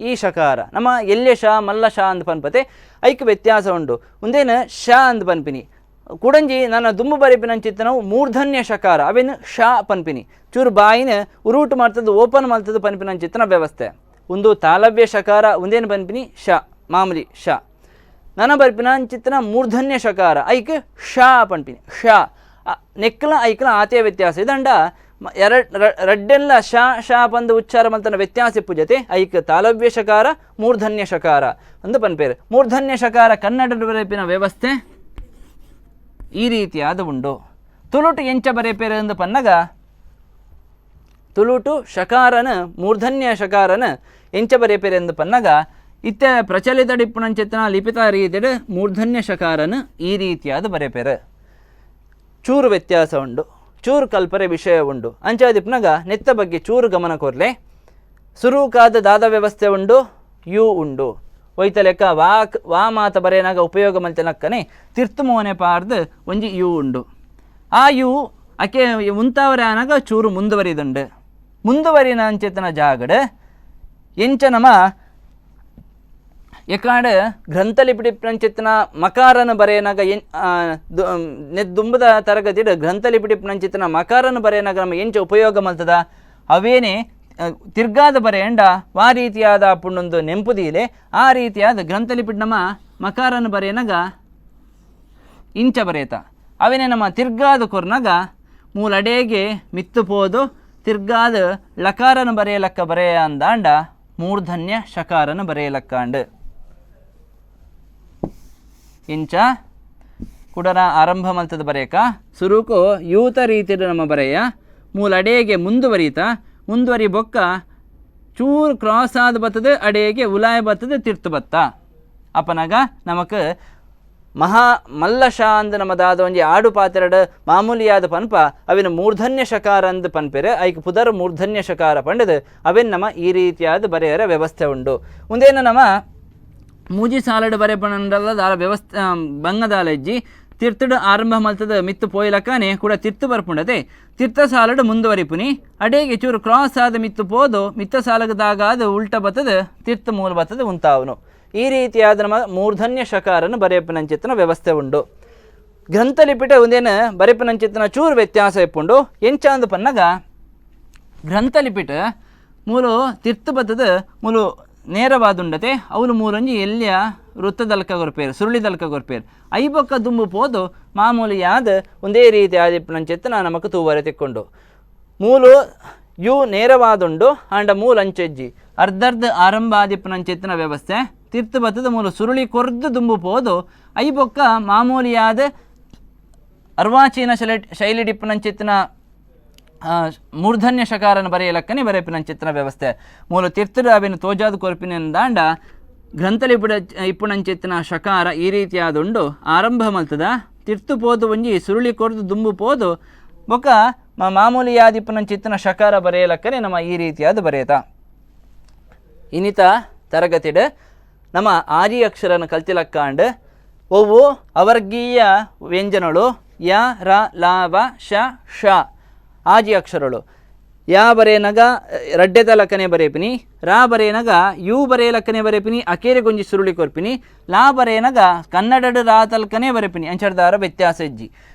ಈ ಶಕಾರ ನಮ್ಮ ಎಲ್ಯ ಶ ಮಲ್ಲ ಶ ಅಂದ್ ಪನ್ಪತೆ ಐಕ್ ವ್ಯತ್ಯಾಸ ಉಂಡು. ಒಂದೇನು ಶ ಅಂದ್ ಪನ್ಪಿನಿ ಕುಡಂಜಿ ನನ್ನ ದುಂಬು ಬರಿಪಿನಂಚಿತ್ತನವು ಮೂರ್ಧನ್ಯ ಶಕಾರ ಅವೇನು ಶ ಪನ್ಪಿನಿ. ಚೂರು ಬಾಯಿನ ಉರುಟು ಮಾಡ್ತದ್ದು ಓಪನ್ ಮಾಡ್ತದ್ದು ಪನ್ಪಿನಂಚಿತ್ತನ ವ್ಯವಸ್ಥೆ. ಒಂದು ತಾಲವ್ಯ ಶಕಾರ ಒಂದೇನು ಪನ್ಪಿನಿ ಶ ಮಾಮೂಲಿ ಶ. ನನ್ನ ಬರಿಪಿನಂಚಿತ್ತನ ಮೂರ್ಧನ್ಯ ಶಕಾರ ಐಕ್ ಶ ಪನ್ಪಿನಿ ಶ. ನೆಕ್ಕಲ ಐಕ್ಲ ಆತೇ ವ್ಯತ್ಯಾಸ ಇದಂಡ ಎರಡು ರಡ್ಡೆಲ್ಲ ಶ ಶ ಬಂದು ಉಚ್ಚಾರ ಮಂತನ ವ್ಯತ್ಯಾಸ ಇಪ್ಪು ಜೊತೆ ಐಕ್ ತಾಲವ್ಯ ಶಕಾರ ಮೂರ್ಧನ್ಯ ಶಕಾರ ಒಂದು ಪನ್ಪೇರು. ಮೂರ್ಧನ್ಯ ಶಕಾರ ಕನ್ನಡ ಬರೆಪಿನ ವ್ಯವಸ್ಥೆ ಈ ರೀತಿಯಾದ ಉಂಡು. ತುಳುಟು ಎಂಚ ಬರೆಪೇರು ಎಂದು ಪನ್ನಗ ತುಳುಟು ಶಕಾರನ ಮೂರ್ಧನ್ಯ ಶಕಾರನ ಎಂಚ ಬರೆಪೇರು ಎಂದು ಪನ್ನಗ ಇತ್ತ ಪ್ರಚಲಿತ ಡಿಪ್ಪುಣಂಚಿತ್ತನ ಲಿಪಿತ ರೀತಿಯ ಮೂರ್ಧನ್ಯ ಶಕಾರನ ಈ ರೀತಿಯಾದ ಬರೆಪೇರು. ಚೂರು ವ್ಯತ್ಯಾಸ ಉಂಡು, ಚೂರು ಕಲ್ಪರೆ ವಿಷಯ ಉಂಡು. ಅಂಚಾದಿಪ್ನಗ ನೆತ್ತ ಬಗ್ಗೆ ಚೂರು ಗಮನ ಕೊರ್ಲೆ. ಸುರೂಕಾದ ದಾದ ವ್ಯವಸ್ಥೆ ಉಂಡು, you ಉಂಡು. ಒಯ್ತ ಲೆಕ್ಕ ವಾಕ್ ವಾ ಮಾತ ಬರೆಯನಾಗ ಉಪಯೋಗ ಮಲ್ತೆನಕ್ಕನೆ ತಿರ್ತು ಮೋನೆ ಪಾರ್ದು ಒಂಜಿ you ಉಂಡು. ಆ you ಅಕೆ ಉಂತಾವರೆ ಆನಾಗ ಚೂರು ಮುಂದುವರಿದುಂಡು. ಮುಂದುವರಿನ ಅಂಚೆತನ ಜಾಗಡ್ ಎಂಚ ನಮ ಎಕಾಡು ಗ್ರಂಥಲಿಪಿಡಿ ಪ್ರಂಚಿತನ ಮಕಾರನ ಬರೆಯನಾಗ ದುಂಬದ ತರಗತಿಡ್ ಗ್ರಂಥಲಿಪಿಡಿ ಪ್ರಂಚಿತನ ಮಕಾರನ ಬರೆಯನಾಗ ನಮ್ಮ ಎಂಚ ಉಪಯೋಗ ಮಲ್ತದ ಅವೇನೆ ತಿರ್ಗಾದ ಬರೆಯಂಡ ವಾ ರೀತಿಯಾದ ಪುಣ್ಣೊಂದು ನೆಂಪುದೀಲೆ ಆ ರೀತಿಯಾದ ಗ್ರಂಥಲಿಪಿಡ್ ನಮ್ಮ ಮಕಾರನ್ನು ಬರೆಯನಗ ಇಂಚ ಬರೆಯತ ಅವೇನೇ ನಮ್ಮ ತಿರ್ಗಾದ ಕೊರ್ನಗ ಮೂಲಡೇಗೆ ಮಿತ್ತು ಪೋದು ತಿರ್ಗಾದ ಲಕಾರನ ಬರೆಯಲಕ್ಕ ಬರೆಯ ಅಂದಾಂಡ ಮೂರ್ಧನ್ಯ ಶಕಾರನ ಬರೆಯಲಕ್ಕಾಂಡ್. ಇಂಚ ಕುಡರ ಆರಂಭ ಮಲ್ತದ ಬರೆಯಕ ಸುರುಕು ಯೂತ ರೀತಿಯ ನಮ್ಮ ಬರೆಯ ಮೂಲಡೇಗೆ ಮುಂದುವರಿತ ಮುಂದುವರಿ ಬೊಕ್ಕ ಚೂರು ಕ್ರಾಸ್ ಆದ ಬತ್ತದ ಅಡೇಗೆ ಉಲಾಯ ಬತ್ತದ ತಿರ್ತು ಬತ್ತ ಅಪನಗ ನಮಕ್ ಮಹಾ ಮಲ್ಲಶ ಅಂದ್ ನಮ್ಮದಾದ ಒಂಜಿ ಆಡು ಪಾತೆರಡು ಮಾಮೂಲಿಯಾದ ಪನ್ಪ ಅವಿನ ಮೂರ್ಧನ್ಯ ಶಕಾರ ಅಂದ್ ಪನ್ಪೆರೆ ಐಕ್ ಪುದರ್ ಮೂರ್ಧನ್ಯ ಶಕಾರ ಪಂಡದು ಅವಿನ ನಮ್ಮ ಈ ರೀತಿಯಾದ ಬರೆಯರ ವ್ಯವಸ್ಥೆ ಉಂಡು. ಒಂದೇನ ನಮ್ಮ ಮೂಜಿ ಸಾಲಡು ಬರೆಪಣಂಡಲ ದಾಲ ವ್ಯವಸ್ಥೆ ಬಂಗದಾಲಜ್ಜಿ ತಿರ್ತಡು ಆರಂಭ ಮಲ್ತದ ಮಿತ್ತು ಪೋಯ್ಲಕ್ಕನೆ ಕೂಡ ತಿರ್ತು ಬರ್ಪುಂಡತೆ ತಿರ್ತ ಸಾಲಡು ಮುಂದುವರಿಪುನಿ ಅಡೇಗೆ ಚೂರು ಕ್ರಾಸ್ ಆದ ಮಿತ್ತು ಪೋದು ಮಿತ್ತ ಸಾಲಗದಾಗಾದ ಉಲ್ಟ ಬತ್ತದ ತಿರ್ತು ಮೂಲ ಬತ್ತದ ಉಂತಾವನು. ಈ ರೀತಿಯಾದ ನಮ್ಮ ಮೂರ್ಧನ್ಯ ಶಕಾರನ್ನು ಬರೆಯಪ್ಪನಂಚಿತ್ತನ ವ್ಯವಸ್ಥೆ ಉಂಡು. ಗ್ರಂಥಲಿಪಿಟ ಒಂದೇನು ಬರೆಪನಂಚಿತ್ತನ ಚೂರು ವ್ಯತ್ಯಾಸ ಇಪ್ಪುಂಡು. ಎಂಚಾಂದು ಪನ್ನಗ ಗ್ರಂಥಲಿಪಿಟ ಮೂಲು ತಿರ್ತು ಬತ್ತದ ಮೂಲು ನೇರವಾದುಂಡತೆ ಅವನು ಮೂಲೊಂಜಿ ಎಲ್ಲಿಯ ವೃತ್ತದಲ್ಕ ಕೊರ್ಪೇರು ಸುರುಳಿದಲ್ಕ ಕೊರ್ಪೇರು ಐಬೊಕ್ಕ ದುಂಬು ಪೋದು ಮಾಮೂಲಿಯಾದ ಒಂದೇ ರೀತಿ ಆದಿಪ್ಪನಂಚಿತ್ತನ ನಮಕ್ ತೂವರೆ ತಿಕ್ಕೊಂಡು ಮೂಲು you ನೇರವಾದುಂಡು ಆಂಡ ಮೂಲ ಅಂಚೆಜ್ಜಿ ಅರ್ಧರ್ಧ ಆರಂಭ ಆದಿಪ್ಪನಂಚಿತ್ತನ ವ್ಯವಸ್ಥೆ ತಿರ್ತು ಬತ್ತದ ಮೂಲು ಸುರುಳಿ ಕೊರ್ದು ದುಂಬು ಪೋದು ಐಬೊಕ್ಕ ಮಾಮೂಲಿಯಾದ ಅರ್ವಾಚೀನ ಶೈಲಿ ಡಿಪ್ಪನಂಚಿತ್ತನ ಮೂರ್ಧನ್ಯ ಶಕಾರನ ಬರೆಯಲಕ್ಕನೆ ಬರೆಪಿನಂಚಿತ್ತನ ವ್ಯವಸ್ಥೆ ಮೂಲ ತಿರ್ತುಡು ಅವಿನ ತೋಜಾದ ಕೊರ್ಪಿನ ದಾಂಡ ಗ್ರಂಥಲಿಪುಡ ಇಪ್ಪುನಂಚಿತ್ತನ ಶಕಾರ ಈ ರೀತಿಯಾದುಂಡು ಆರಂಭ ಮಲ್ತದ ತಿರ್ತು ಪೋದು ಒಂಜಿ ಸುರುಳಿ ಕೊರ್ದು ದುಂಬು ಪೋದು ಬೊಕ್ಕ ಮಾಮೂಲಿಯಾದಿಪ್ಪುನಂಚಿತ್ತನ ಶಕಾರ ಬರೆಯಲಕ್ಕನೆ ನಮ್ಮ ಈ ರೀತಿಯಾದ ಬರೆಯತ. ಇನ್ನಿತ ತರಗತಿಡ್ ನಮ್ಮ ಆದಿ ಅಕ್ಷರನ ಕಲ್ತಿಲಕ್ಕಾಂಡ್ ಒವು ಅವರ್ಗೀಯ ವ್ಯಂಜನಗಳು ಯ ರ ಲ ವ ಶ ಷ ಆಜಿ ಅಕ್ಷರಗಳು ಯಾ ಬರೆಯನಗ ರಡ್ಡೆದ ಲಕ್ಕನೆ ಬರೆಪಿನಿ ರಾ ಬರೆಯನಗ you ಬರೆಯ ಲಕ್ಕನೆ ಬರೆಪಿನಿ ಅಕೇರೆ ಗೊಂಜಿ ಸುರುಳಿ ಕೊರ್ಪಿನಿ ಲಾ ಬರೆಯನಗ ಕನ್ನಡಡು ರಾ ತಲ್ಕನೆ ಬರೆಪಿನಿ ಅಂಚರ್ದಾರ ವ್ಯತ್ಯಾಸ ಇಜ್ಜಿ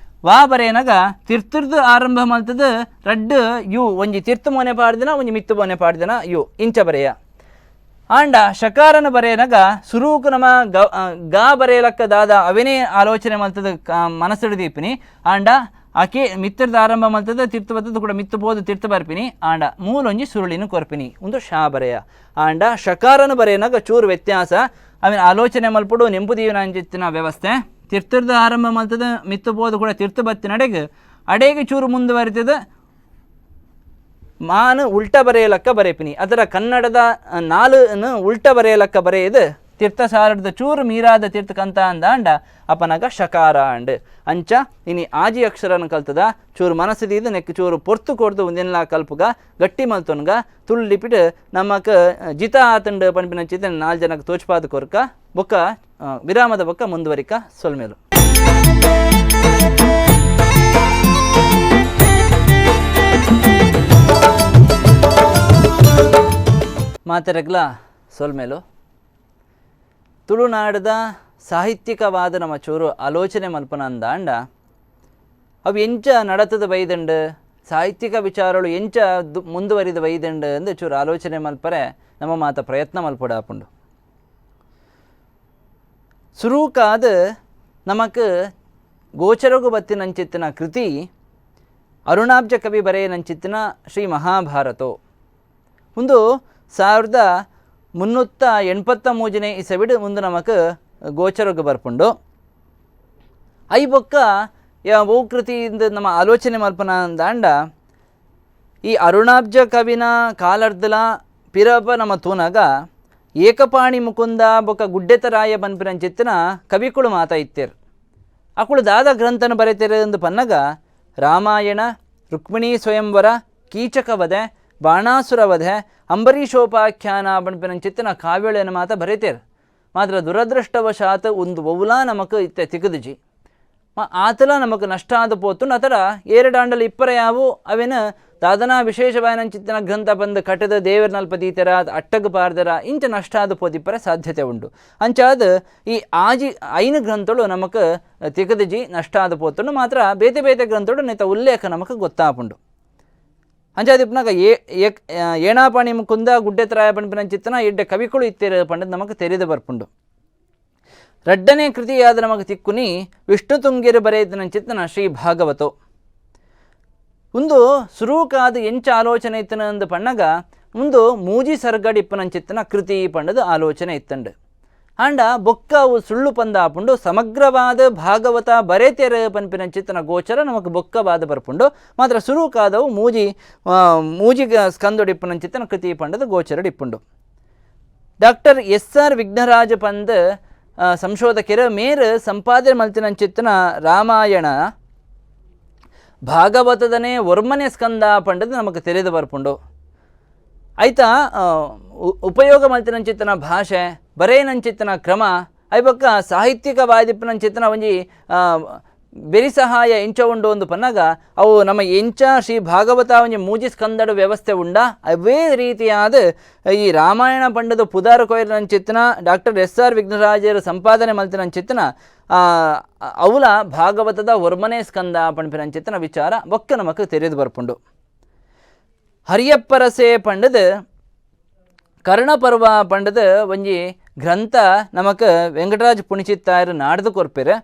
ವಾ ಬರೆಯನಗ ತಿರ್ತುರ್ದು ಆರಂಭ ಮಲ್ತದ ರಡ್ಡು you ಒಂಜಿ ತಿರ್ತು ಮೊನೆ ಪಾಡ್ದಿನ ಒಂಜಿ ಮಿತ್ತು ಮೊನೆ ಪಾಡ್ದಿನ you ಇಂಚ ಬರೆಯ. ಆಂಡ ಶಕಾರನ ಬರೆಯನಗ ಸುರೂಕು ನಮ ಗ ಬರೆಯಲಕ್ಕ ದಾದ ಅವೇನೇ ಆಲೋಚನೆ ಮಲ್ತದ ಮನಸ್ಸುಡು ದೀಪಿನಿ ಆಂಡ ಆಕೆ ಮಿತ್ತರದ ಆರಂಭ ಮಲ್ತದ ತಿರ್ತು ಬತ್ತದ ಕೂಡ ಮಿತ್ತು ಪೋದು ತಿರ್ತು ಬರ್ಪಿನಿ ಆಂಡ ಮೂಲೊಂಜಿ ಸುರುಳಿನ ಕೊರ್ಪಿನಿ ಒಂದು ಶಾ ಬರೆಯ. ಆಂಡ ಶಕಾರನ ಬರೆಯನಗ ಚೂರು ವ್ಯತ್ಯಾಸ ಅವಿನ ಆಲೋಚನೆ ಮಲ್ಪುಡು ನೆಂಪುದೀವನ ವ್ಯವಸ್ಥೆ ತಿರ್ತರದ ಆರಂಭ ಮಲ್ತದ ಮಿತ್ತು ಪೋದು ಕೂಡ ತಿರ್ತು ಬತ್ತಿನ ಅಡೆಗೆ ಚೂರು ಮುಂದುವರಿತದ ಮಾನು ಉಲ್ಟ ಬರೆಯಲಕ್ಕ ಬರೆಪಿನಿ ಅದರ ಕನ್ನಡದ ನಾಲನ್ನು ಉಲ್ಟ ಬರೆಯಲಕ್ಕ ಬರೆಯದು ತೀರ್ಥ ಸಾರದ ಚೂರು ಮೀರಾದ ತೀರ್ಥಕಂತ ಅಂದಾಂಡ ಅಪನಗ ಶಕಾರ ಅಂಡ್ ಅಂಚ ಇನಿ ಆಜಿ ಅಕ್ಷರನ ಕಲ್ತದ ಚೂರು ಮನಸ್ಸುದೀದು ನೆಕ್ ಚೂರು ಪೊರ್ತು ಕೊಡ್ದು ಒಂದಿನ ಕಲ್ಪುಗ ಗಟ್ಟಿ ಮಲ್ತೊನ್ಗ ತುಳ್ಳಿಪಿಟ್ಟು ನಮಕ್ ಜಿತ ಆತಂಡು ಪನ್ಪಿನ ಚಿತ ನಾಲ್ ಜನಕ್ಕೆ ತೋಚ್ಪಾದ ಕೊರ್ಕ ಬೊಕ್ಕ ವಿರಾಮದ ಬೊಕ್ಕ ಮುಂದುವರಿಕ ಸೊಲ್ಮೇಲು. ಮಾತೆರಗ್ಲ ಸೊಲ್ಮೇಲು. ತುಳುನಾಡದ ಸಾಹಿತ್ಯಿಕವಾದ ನಮ್ಮ ಚೂರು ಆಲೋಚನೆ ಮಲ್ಪನ ಅಂದಾಂಡ ಅವು ಎಂಚ ನಡತದ ಬೈದಂಡು ಸಾಹಿತ್ಯಿಕ ವಿಚಾರಗಳು ಎಂಚ ಮುಂದುವರಿದ ಬೈದಂಡು ಅಂದು ಚೂರು ಆಲೋಚನೆ ಮಲ್ಪರೆ ನಮ್ಮ ಮಾತ ಪ್ರಯತ್ನ ಮಲ್ಪಡಾಪುಂಡು. ಸುರೂಕಾದ ನಮಕ್ ಗೋಚರಗು ಬತ್ತಿನಂಚಿತ್ತಿನ ಕೃತಿ ಅರುಣಾಬ್ಜ ಕವಿ ಬರೆಯನಂಚಿತ್ತಿನ ಶ್ರೀ ಮಹಾಭಾರತೋ ಒಂದು 1383 ಇಸವಿಡು ಮುಂದೆ ನಮಕ್ ಗೋಚರಗು ಬರ್ಪುಂಡು. I ಬೊಕ್ಕ ಓ ಕೃತಿಯಿಂದ ನಮ್ಮ ಆಲೋಚನೆ ಮಲ್ಪನ ಅಂದಾಂಡ ಈ ಅರುಣಾಬ್ಜ ಕವಿನ ಕಾಲರ್ದಲ ಪಿರಪ ನಮ್ಮ ತೂನಗ ಏಕಪಾಣಿ ಮುಕುಂದ ಬೊಕ್ಕ ಗುಡ್ಡೆತರಾಯ ಪನ್ಪಿನಂಚಿತ್ತಿನ ಕವಿಕುಳು ಮಾತಾ ಇತ್ತೇರು. ಅಕುಳು ದಾದ ಗ್ರಂಥನ ಬರೆತೇರು ಎಂದು ಪನ್ನಗ ರಾಮಾಯಣ, ರುಕ್ಮಿಣೀ ಸ್ವಯಂವರ, ಕೀಚಕವಧೆ, ಬಾಣಾಸುರ ವಧೆ, ಅಂಬರೀಷೋಪಾಖ್ಯಾನ ಪನ್ಪಿನಂಚಿತ್ತಿನ ಕಾವ್ಯಳೆನ ಮಾತ ಬರೆತೇರು. ಮಾತ್ರ ದುರದೃಷ್ಟವಶಾತ್ ಒಂದು ಒವ್ಲಾ ನಮಕ್ ಇತ್ತೆ ತಿಕ್ಕುದಿಜಿ ಆತಲ ನಮಕ್ ನಷ್ಟ ಆದ ಪೋತು ಅತರ ಏರಡಾಂಡಲ ಇಪ್ಪರ ಯಾವು ಅವೇನ ದಾದನಾ ವಿಶೇಷವಾಯನಂಚಿತ್ತಿನ ಗ್ರಂಥ ಬಂದು ಕಟ್ಟದ ದೇವರ ನಲ್ಪದೀತರ ಅಟ್ಟಗ ಪಾರ್ದರ ಇಂಚ ನಷ್ಟ ಆದ ಪೋತಿಪ್ಪರ ಸಾಧ್ಯತೆ ಉಂಟು. ಅಂಚಾದ ಈ ಆಜಿ ಐನು ಗ್ರಂಥಗಳು ನಮಕ್ ತಿಕ್ಕದಿಜಿ ನಷ್ಟ ಆದ ಪೋತುಂಡು. ಮಾತ್ರ ಬೇತೆ ಬೇತೆ ಗ್ರಂಥಗಳು ನೇತ ಉಲ್ಲೇಖ ನಮಕ್ ಗೊತ್ತಾಪುಂಡು. ಅಂಚಾದಿಪ್ಪನಾಗ ಏಣಾಪಾಣಿ ಮುಕುಂದ ಗುಡ್ಡೆತರಾಯ ಪನ್ಪಿನಂಚಿತ್ತನ ಎಡ್ಡೆ ಕವಿಗಳು ಇತ್ತೇರು ಪಂಡದು ನಮಕ್ ತೆರೆದು ಬರ್ಪುಂಡು. ರಡ್ಡನೇ ಕೃತಿಯಾದ ನಮಕ್ ತಿಕ್ಕುನಿ ವಿಷ್ಣು ತುಂಗಿರು ಬರೆಯಿತನಂಚಿತ್ತನ ಶ್ರೀ ಭಾಗವತೋ. ಒಂದು ಸುರೂಕಾದ ಎಂಚ ಆಲೋಚನೆ ಇತ್ತನ ಅಂದು ಪಣ್ಣಗ ಒಂದು ಮೂಜಿ ಸರ್ಗಡಿಪ್ಪನಂಚಿತ್ತನ ಕೃತಿ ಪಂಡದು ಆಲೋಚನೆ ಇತ್ತಂಡು. ಆಂಡ ಬೊಕ್ಕ ಅವು ಸುಳ್ಳು ಪಂದ ಆಪುಂಡು ಸಮಗ್ರವಾದ ಭಾಗವತ ಬರೆತೆರ ಪನ್ಪಿನಂಚಿತ್ತನ ಗೋಚರ ನಮಕ್ ಬೊಕ್ಕವಾದ ಬರ್ಪುಂಡು. ಮಾತ್ರ ಸುರೂಕಾದವು ಮೂಜಿ ಮೂಜಿ ಸ್ಕಂದೊಡಿಪ್ಪನಂಚಿತ್ತನ ಕೃತಿ ಪಂಡದು ಗೋಚರಡಿಪ್ಪುಂಡು. Doctor S R Vighnaraja ಪಂದ್ ಸಂಶೋಧಕರ ಮೇರು ಸಂಪಾದನೆ ಮಲ್ತಿನಂಚಿತ್ತನ ರಾಮಾಯಣ ಭಾಗವತದನೇ ಒರ್ಮನೆ ಸ್ಕಂದ ಪಂಡದು ನಮಕ್ ತೆರೆದು ಬರ್ಪುಂಡು. ಆಯ್ತಾ ಉಪಯೋಗ ಮಲ್ತಿನಂಚಿತ್ತನ ಭಾಷೆ ಬರೇನಂಚಿತ್ತನ ಕ್ರಮ ಐಬೊಕ್ಕ ಸಾಹಿತ್ಯಿಕವಾದಿಪ್ಪನಂಚಿತ್ತನ ಒಂಜಿ ಬೆರಿ ಸಹಾಯ ಎಂಚ ಉಂಡು ಒಂದು ಪನ್ನಗ ಅವು ನಮ್ಮ ಎಂಚ ಶ್ರೀ ಭಾಗವತ ಒಂಜಿ ಮೂಜಿ ಸ್ಕಂದಡು ವ್ಯವಸ್ಥೆ ಉಂಡ ಅವೇ ರೀತಿಯಾದ ಈ ರಾಮಾಯಣ ಪಂಡದ ಪುದಾರ ಕೊಯ್ರನಂಚಿತ್ತನ doctor S R ವಿಘ್ನರಾಜರ ಸಂಪಾದನೆ ಮಲ್ತಿನಂಚಿತ್ತನ ಅವುಲ ಭಾಗವತದ ಒರ್ಮನೆ ಸ್ಕಂದ ಪಣ್ಪಿನಂಚಿತ್ತನ ವಿಚಾರ ಬೊಕ್ಕ ನಮಕ್ ತೆರೆದು ಬರ್ಪುಂಡು. ಹರಿಯಪ್ಪರಸೆ ಪಂಡದ ಕರ್ಣಪರ್ವ ಪಂಡದ ಒಂಜಿ ಗ್ರಂಥ ನಮಕ್ ವೆಂಕಟರಾಜ್ ಪುಣಿಚಿತ್ತಾಯರು ನಾಡ್ದು ಕೊರ್ಪೆರು.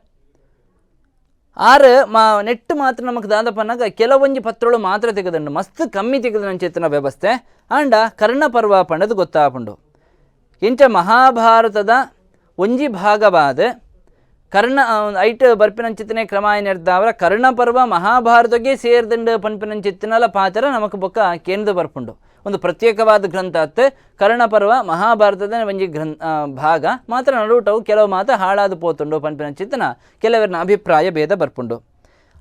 ಆರು ಮಾ ನೆಟ್ಟು ಮಾತ್ರ ನಮಕ್ ದಾದಪ್ಪನಾಗ ಕೆಲವೊಂಜಿ ಪತ್ರಗಳು ಮಾತ್ರ ತೆಗೆದುಂಡು ಮಸ್ತ್ ಕಮ್ಮಿ ತೆಗೆದು ವ್ಯವಸ್ಥೆ ಆಂಡ ಕರ್ಣಪರ್ವ ಪಂಡದು ಗೊತ್ತಾಪುಂಡು. ಇಂಚ ಮಹಾಭಾರತದ ಒಂಜಿ ಭಾಗವಾದ ಕರ್ಣ ಐಟ್ ಬರ್ಪಿನಂಚಿತ್ತನೆ ಕ್ರಮ ಏನಿರ್ತಾವರ ಕರ್ಣಪರ್ವ ಮಹಾಭಾರತಕ್ಕೆ ಸೇರ್ದಂಡು ಪನ್ಪಿನಂಚಿತ್ತನಲ ಪಾತ್ರ ನಮಕ್ ಬೊಕ್ಕ ಕೇಂದ್ರ ಬರ್ಪುಂಡು. ಒಂದು ಪ್ರತ್ಯೇಕವಾದ ಗ್ರಂಥ ಅತ್ತೆ ಕರ್ಣಪರ್ವ ಮಹಾಭಾರತದ ಒಂಜಿ ಗ್ರಂಥ ಭಾಗ ಮಾತ್ರ ನಡುಟವು ಕೆಲವು ಮಾತ ಹಾಳಾದ ಪೋತುಂಡು ಪನ್ಪಿನಂಚಿತ್ತನ ಕೆಲವರನ ಅಭಿಪ್ರಾಯ ಭೇದ ಬರ್ಪುಂಡು.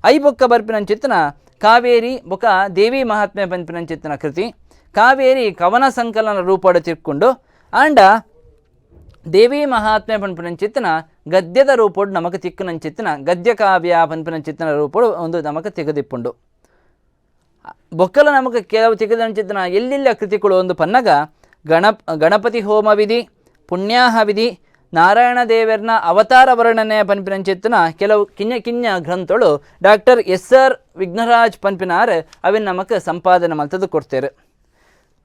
I ಬೊಕ್ಕ ಬರ್ಪಿನಂಚಿತ್ತನ ಕಾವೇರಿ ಬೊಕ್ಕ ದೇವಿ ಮಹಾತ್ಮೆ ಪನ್ಪಿನಂಚಿತ್ತನ ಕೃತಿ ಕಾವೇರಿ ಕವನ ಸಂಕಲನ ರೂಪಡು ತಿರ್ಕೊಂಡು ಆಂಡ ದೇವಿ ಮಹಾತ್ಮೆ ಪನ್ಪಿನಂಚಿತ್ತನ ಗದ್ಯದ ರೂಪೋಡು ನಮಕ್ ತಿಕ್ಕುನಂಚಿತ್ತನ ಗದ್ಯ ಕಾವ್ಯ ಪನ್ಪಿನಂಚಿತ್ತನ ರೂಪೋಡು ಒಂದು ನಮಕ್ ತೆಗೆದಿಪ್ಪುಂಡು. ಬೊಕ್ಕಲ ನಮಕ್ ಕೆಲವು ತೆಗೆದಂಚಿತ್ತನ ಎಲ್ಲೆಲ್ಲ ಕೃತಿಗಳು ಒಂದು ಪನ್ನಗ ಗಣಪತಿ ಹೋಮ ವಿಧಿ, ಪುಣ್ಯಾಹ ವಿಧಿ, ನಾರಾಯಣ ದೇವರನ ಅವತಾರ ವರ್ಣನೆ ಪನ್ಪಿನಂಚಿತ್ತನ ಕೆಲವು ಕಿನ್ಯ ಕಿನ್ಯ ಗ್ರಂಥಗಳು doctor S R Vighnaraj ಪನ್ಪಿನಾರ್ ಅವಿನ ನಮಕ್ ಸಂಪಾದನೆ ಮಲ್ತದು ಕೊಡ್ತೇರು.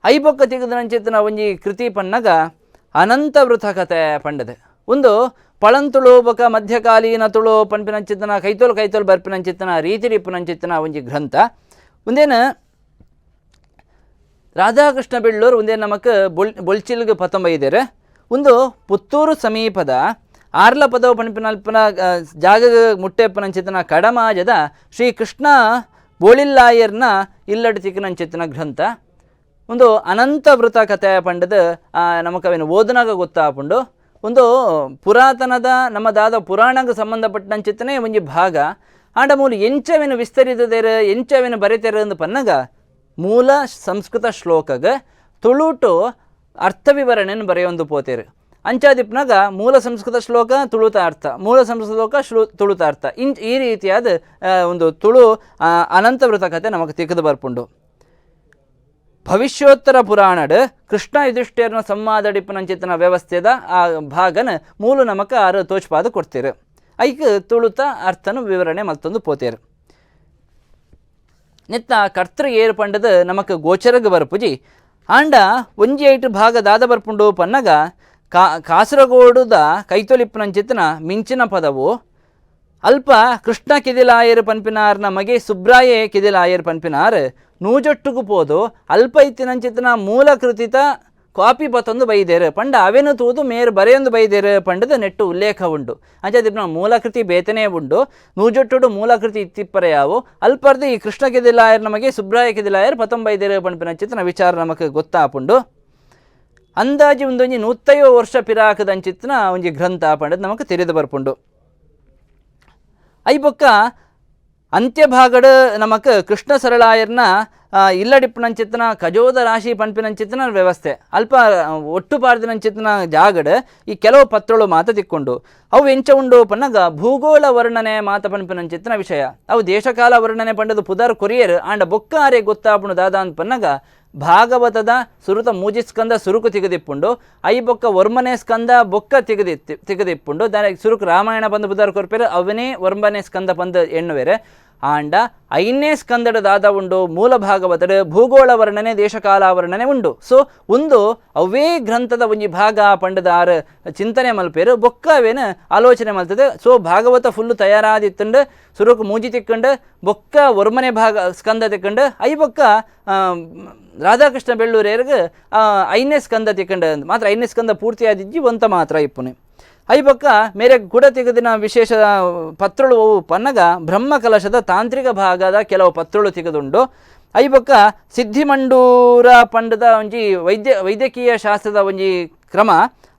ಐಬೊಕ್ಕ ತೆಗೆದನಂಚಿತ್ತನ ಒಂಜಿ ಕೃತಿ ಪನ್ನಗ ಅನಂತ ವೃಥ ಕಥೆ ಪಂಡದು. ಒಂದು ಪಳಂತುಳು ಬೊಕ ಮಧ್ಯಕಾಲೀನ ತುಳು ಪನ್ಪಿನಂಚಿತ್ತನ ಕೈತೋಲು ಕೈತೋಲು ಬರ್ಪಿನಂಚಿತ್ತನ ರೀತಿರಿಪ್ಪುನಂಚಿತ್ತನ ಒಂಜಿ ಗ್ರಂಥ. ಒಂದೇನು ರಾಧಾಕೃಷ್ಣ ಬೆಳ್ಳೂರು ಒಂದೇನು ನಮಕ್ ಬೊಲ್ಚಿಲ್ಗ್ ಪತ್ತೊಂಬೈದೇರು. ಒಂದು ಪುತ್ತೂರು ಸಮೀಪದ ಆರ್ಲ ಪದವು ಪನ್ಪಿನಲ್ಪನ ಜಾಗ ಮುಟ್ಟೆಪ್ಪನಂಚಿತನ ಕಡಮಾಜದ ಶ್ರೀ ಕೃಷ್ಣ ಬೋಳಿಲ್ಲಾಯರ್ನ ಇಲ್ಲಡು ತಿಕ್ಕನಂಚಿತನ ಗ್ರಂಥ. ಒಂದು ಅನಂತ ವೃತ ಕಥೆ ಪಂಡದು ನಮಕ್ ಅವೇನು ಓದನಾಗ ಗೊತ್ತಾಪುಂಡು. ಒಂದು ಪುರಾತನದ ನಮ್ಮ ದಾದ ಪುರಾಣಕ್ಕೆ ಸಂಬಂಧಪಟ್ಟಂಚಿತ್ತನೇ ಒಂಜಿ ಭಾಗ. ಆಂಡ ಮೂಲ ಎಂಚವೇನು ವಿಸ್ತರಿತದೇರು ಎಂಚವೇನು ಬರೆತೇರು ಅಂದು ಪನ್ನಗ ಮೂಲ ಸಂಸ್ಕೃತ ಶ್ಲೋಕಗ ತುಳುಟು ಅರ್ಥ ವಿವರಣೆಯನ್ನು ಬರೆಯೊಂದು ಪೋತೇರು. ಅಂಚಾದಿಪ್ನಾಗ ಮೂಲ ಸಂಸ್ಕೃತ ಶ್ಲೋಕ ತುಳುತ ಅರ್ಥ, ಮೂಲ ಸಂಸ್ಕೃತ ಶ್ಲೋಕ ತುಳುತ ಅರ್ಥ, ಈ ರೀತಿಯಾದ ಒಂದು ತುಳು ಅನಂತ ವೃತ ಕಥೆ ನಮಗೆ ತಿಕ್ಕದು ಬರ್ಪುಂಡು. ಭವಿಷ್ಯೋತ್ತರ ಪುರಾಣಡ್ ಕೃಷ್ಣ ಯುಧಿಷ್ಠಿರನ ಸಂವಾದಡಿಪ್ಪನಂಚಿತನ ವ್ಯವಸ್ಥೆದ ಆ ಭಾಗನ ಮೂಲ ನಮಕ ಆರು ತೋಚ್ಪಾದ ಕೊಡ್ತೀರು. ಐಕ್ ತುಳುತ ಅರ್ಥನು ವಿವರಣೆ ಮತ್ತೊಂದು ಪೋತೇರು. ನೆತ್ತ ಕರ್ತೃ ಏರು ಪಂಡದು ನಮಕ್ ಗೋಚರಗ್ ಬರ್ಪುಜಿ. ಆಂಡ ಒಂಜಿ ಐಟು ಭಾಗ ದಾದ ಬರ್ಪುಂಡು ಪನ್ನಗ ಕಾಸರಗೋಡುದ ಕೈತೊಲಿಪ್ಪನಂಚಿತನ ಮಿಂಚಿನ ಪದವು ಅಲ್ಪ ಕೃಷ್ಣ ಕಿದಿಲಾಯರು ಪನ್ಪಿನಾರ್ನ ಮಗೆ ಸುಬ್ರಾಯೇ ಕಿದಿಲಾಯರು ಪನ್ಪಿನಾರ್ ನೂಜೊಟ್ಟುಗು ಪೋದು ಅಲ್ಪ ಇತ್ತಿನಂಚಿತನ ಮೂಲ ಕೃತಿತ ಕಾಪಿ ಬತ್ತೊಂದು ಬೈದೇರು ಪಂಡ ಅವೇನು ತೂದು ಮೇರು ಬರೆಯೊಂದು ಬೈದೇರು ಪಂಡದ ನೆಟ್ಟು ಉಲ್ಲೇಖ ಉಂಡು. ಅಂಚಾದಿಪ್ನ ಮೂಲಕೃತಿ ಬೇತನೇ ಉಂಡು. ನೂಜೊಟ್ಟುಡು ಮೂಲಕೃತಿ ಇತ್ತಿಪ್ಪರೆ ಯಾವು ಅಲ್ಪರ್ದು ಈ ಕೃಷ್ಣ ಕಿದಿಲಾಯರ್ ನಮಗೆ ಸುಬ್ರಾಯ ಕಿದಿಲಾಯರ್ ಪತ್ತೊಂಬೈದೇರು ಪನ್ಪಿನಂಚಿತನ ವಿಚಾರ ನಮಕ್ ಗೊತ್ತಾಪುಂಡು. ಅಂದಾಜು ಒಂದೊಂಜಿ 150 ವರ್ಷ ಪಿರಾಕದಂಚಿತ್ತನ ಒಂಜಿ ಗ್ರಂಥ ಪಂಡದ್ ನಮಕ್ ತೆರೆದು ಬರ್ಪುಂಡು. ಐಬೊಕ್ಕ ಅಂತ್ಯಭಾಗಡ್ ನಮಕ್ ಕೃಷ್ಣ ಸರಳಾಯರ್ನ ಇಲ್ಲಡಿಪ್ಪನಂಚಿತ್ತನ ಕಜೋದ ರಾಶಿ ಪನ್ಪಿನಂಚಿತ್ತನ ವ್ಯವಸ್ಥೆ ಅಲ್ಪ ಒಟ್ಟು ಪಾರ್ದಿನಂಚಿತ್ತನ ಜಾಗಡ್ ಈ ಕೆಲವು ಪತ್ರಗಳು ಮಾತ ತಿಕ್ಕೊಂಡು ಅವು ಎಂಚ ಉಂಡು ಪನ್ನಗ ಭೂಗೋಳ ವರ್ಣನೆ ಮಾತ ಪನ್ಪಿನಂಚಿತ್ತನ ವಿಷಯ. ಅವು ದೇಶಕಾಲ ವರ್ಣನೆ ಪಂಡದು ಪುದರ್ ಕೊರಿಯರ್ ಆಂಡ ಬೊಕ್ಕಾರೆ ಗೊತ್ತಾಪುಣು ದಾದ ಅಂತ ಪನ್ನಗ ಭಾಗವತದ ಸುರುತ ಮೂಜಿ ಸ್ಕಂದ ಸುರುಕು ತಿಗದಿಪ್ಪುಂಡು, I ಬೊಕ್ಕ ವರ್ಮನೆ ಸ್ಕಂದ ಬೊಕ್ಕ ತಿಗದಿಪ್ಪುಂಡು. ದಾನೆ ಸುರುಕು ರಾಮಾಯಣ ಬಂದು ಬುಧಾರ ಕೊರ್ಪೇರು ಅವನೇ ವರ್ಮನೆ ಸ್ಕಂದ ಬಂದು ಎಣ್ಣುವೇರೆ. ಆಂಡ ಐನೇ ಸ್ಕಂದಡ ದಾದ ಉಂಡು ಮೂಲ ಭಾಗವತಡು ಭೂಗೋಳ ವರ್ಣನೆ ದೇಶಕಾಲ ವರ್ಣನೆ ಉಂಡು. ಸೊ ಒಂದು ಅವೇ ಗ್ರಂಥದ ಒಂಜಿ ಭಾಗ ಪಂಡದ ಆರು ಚಿಂತನೆ ಮಲ್ಪೇರು ಬೊಕ್ಕವೇನು ಆಲೋಚನೆ ಮಲ್ತದೆ. ಸೊ ಭಾಗವತ ಫುಲ್ಲು ತಯಾರಾದಿತ್ತಂಡು ಸುರುಕು ಮೂಜಿ ತಿಕ್ಕಂಡು ಬೊಕ್ಕ ಒರ್ಮನೆ ಭಾಗ ಸ್ಕಂದ ತಿಕ್ಕಂಡು I ಬೊಕ್ಕ ರಾಧಾಕೃಷ್ಣ ಬೆಳ್ಳೂರೇರ್ಗ್ ಐನೇ ಸ್ಕಂದ ತಿಕ್ಕಂಡು ಮಾತ್ರ ಐನೇ ಸ್ಕಂದ ಪೂರ್ತಿಯಾದಿಜ್ಜಿ ಒಂತ ಮಾತ್ರ ಇಪ್ಪುನೆ. I ಬೊಕ್ಕ ಮೇರೆ ಗುಡ ತಿಗದಿನ ವಿಶೇಷ ಪತ್ರಳು ಪನ್ನಗ ಬ್ರಹ್ಮಕಲಶದ ತಾಂತ್ರಿಕ ಭಾಗದ ಕೆಲವು ಪತ್ರಳು ತಿಗದುಂಡು. I ಬೊಕ್ಕ ಸಿದ್ಧಿಮಂಡೂರ ಪಂಡದ ಒಂಜಿ ವೈದ್ಯಕೀಯ ಶಾಸ್ತ್ರದ ಒಂಜಿ ಕ್ರಮ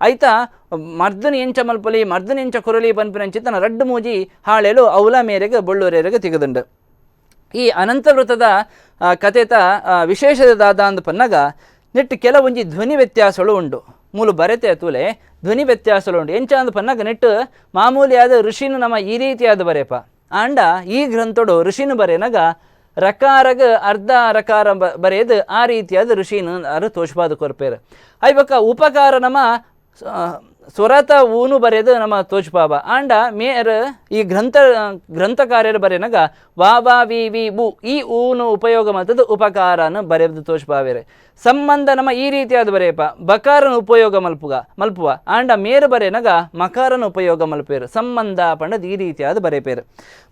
ಐತ ಮರ್ದನ ಎಂಚ ಮಲ್ಪಲಿ ಮರ್ದನ ಎಂಚ ಕೊರಲಿ ಪನ್ಪಿನಂಚಿತನ ರಡ್ಡು ಮೂಜಿ ಹಾಳೆಲು ಅವಲ ಮೇರೆಗೆ ಬೊಳ್ಳೂರೇರೆಗೆ ತಿಗದುಂಡು. ಈ ಅನಂತವೃತದ ಕಥೆತ ವಿಶೇಷದ ದಾದ ಅಂದ್ ಪನ್ನಗ ನೆಟ್ಟು ಕೆಲವೊಂಜಿ ಧ್ವನಿ ವ್ಯತ್ಯಾಸಗಳು ಉಂಡು. ಮೂಲು ಬರೆತೆ ತೂಲೆ ಧ್ವನಿ ವ್ಯತ್ಯಾಸಗಳು ಉಂಡು. ಎಂಚ ಅಂದ್ ಪನ್ನಗ ನೆಟ್ಟು ಮಾಮೂಲಿಯಾದ ಋಷಿನು ನಮ್ಮ ಈ ರೀತಿಯಾದ ಬರೆಪ ಆಂಡ ಈ ಗ್ರಂಥಡು ಋಷಿನು ಬರೆನಗ ರಕಾರಗ ಅರ್ಧ ರಕಾರ ಬರೆಯದು ಆ ರೀತಿಯಾದ ಋಷಿನು ಅರು ತೋಷ್ಪಾದ ಕೊರ್ಪೇರು. ಐಬಕ್ಕ ಉಪಕಾರ ನಮ್ಮ ಸ್ವರತ ಊನು ಬರೆಯದು ನಮ್ಮ ತೋಚ್ಪಾಬ ಆಂಡ ಮೇರ್ ಈ ಗ್ರಂಥಕಾರ್ಯರು ಬರೆಯನಗ ವಾ ವಾ ವಿ ವಿ ಬು ಈ ಊನು ಉಪಯೋಗ ಮಾಡ್ತದ್ದು ಉಪಕಾರನ ಬರೆಯದು ತೋಚ್ಪಾವೇರೆ. ಸಂಬಂಧ ನಮ್ಮ ಈ ರೀತಿಯಾದ ಬರೆಯಪ್ಪ ಬಕಾರನ ಉಪಯೋಗ ಮಲ್ಪುವ ಆಂಡ ಮೇರು ಬರೆಯನಗ ಮಕಾರನ ಉಪಯೋಗ ಮಲ್ಪೇರು ಸಂಬಂಧ ಪಂಡದ ಈ ರೀತಿಯಾದ ಬರೆಯಪೇರು.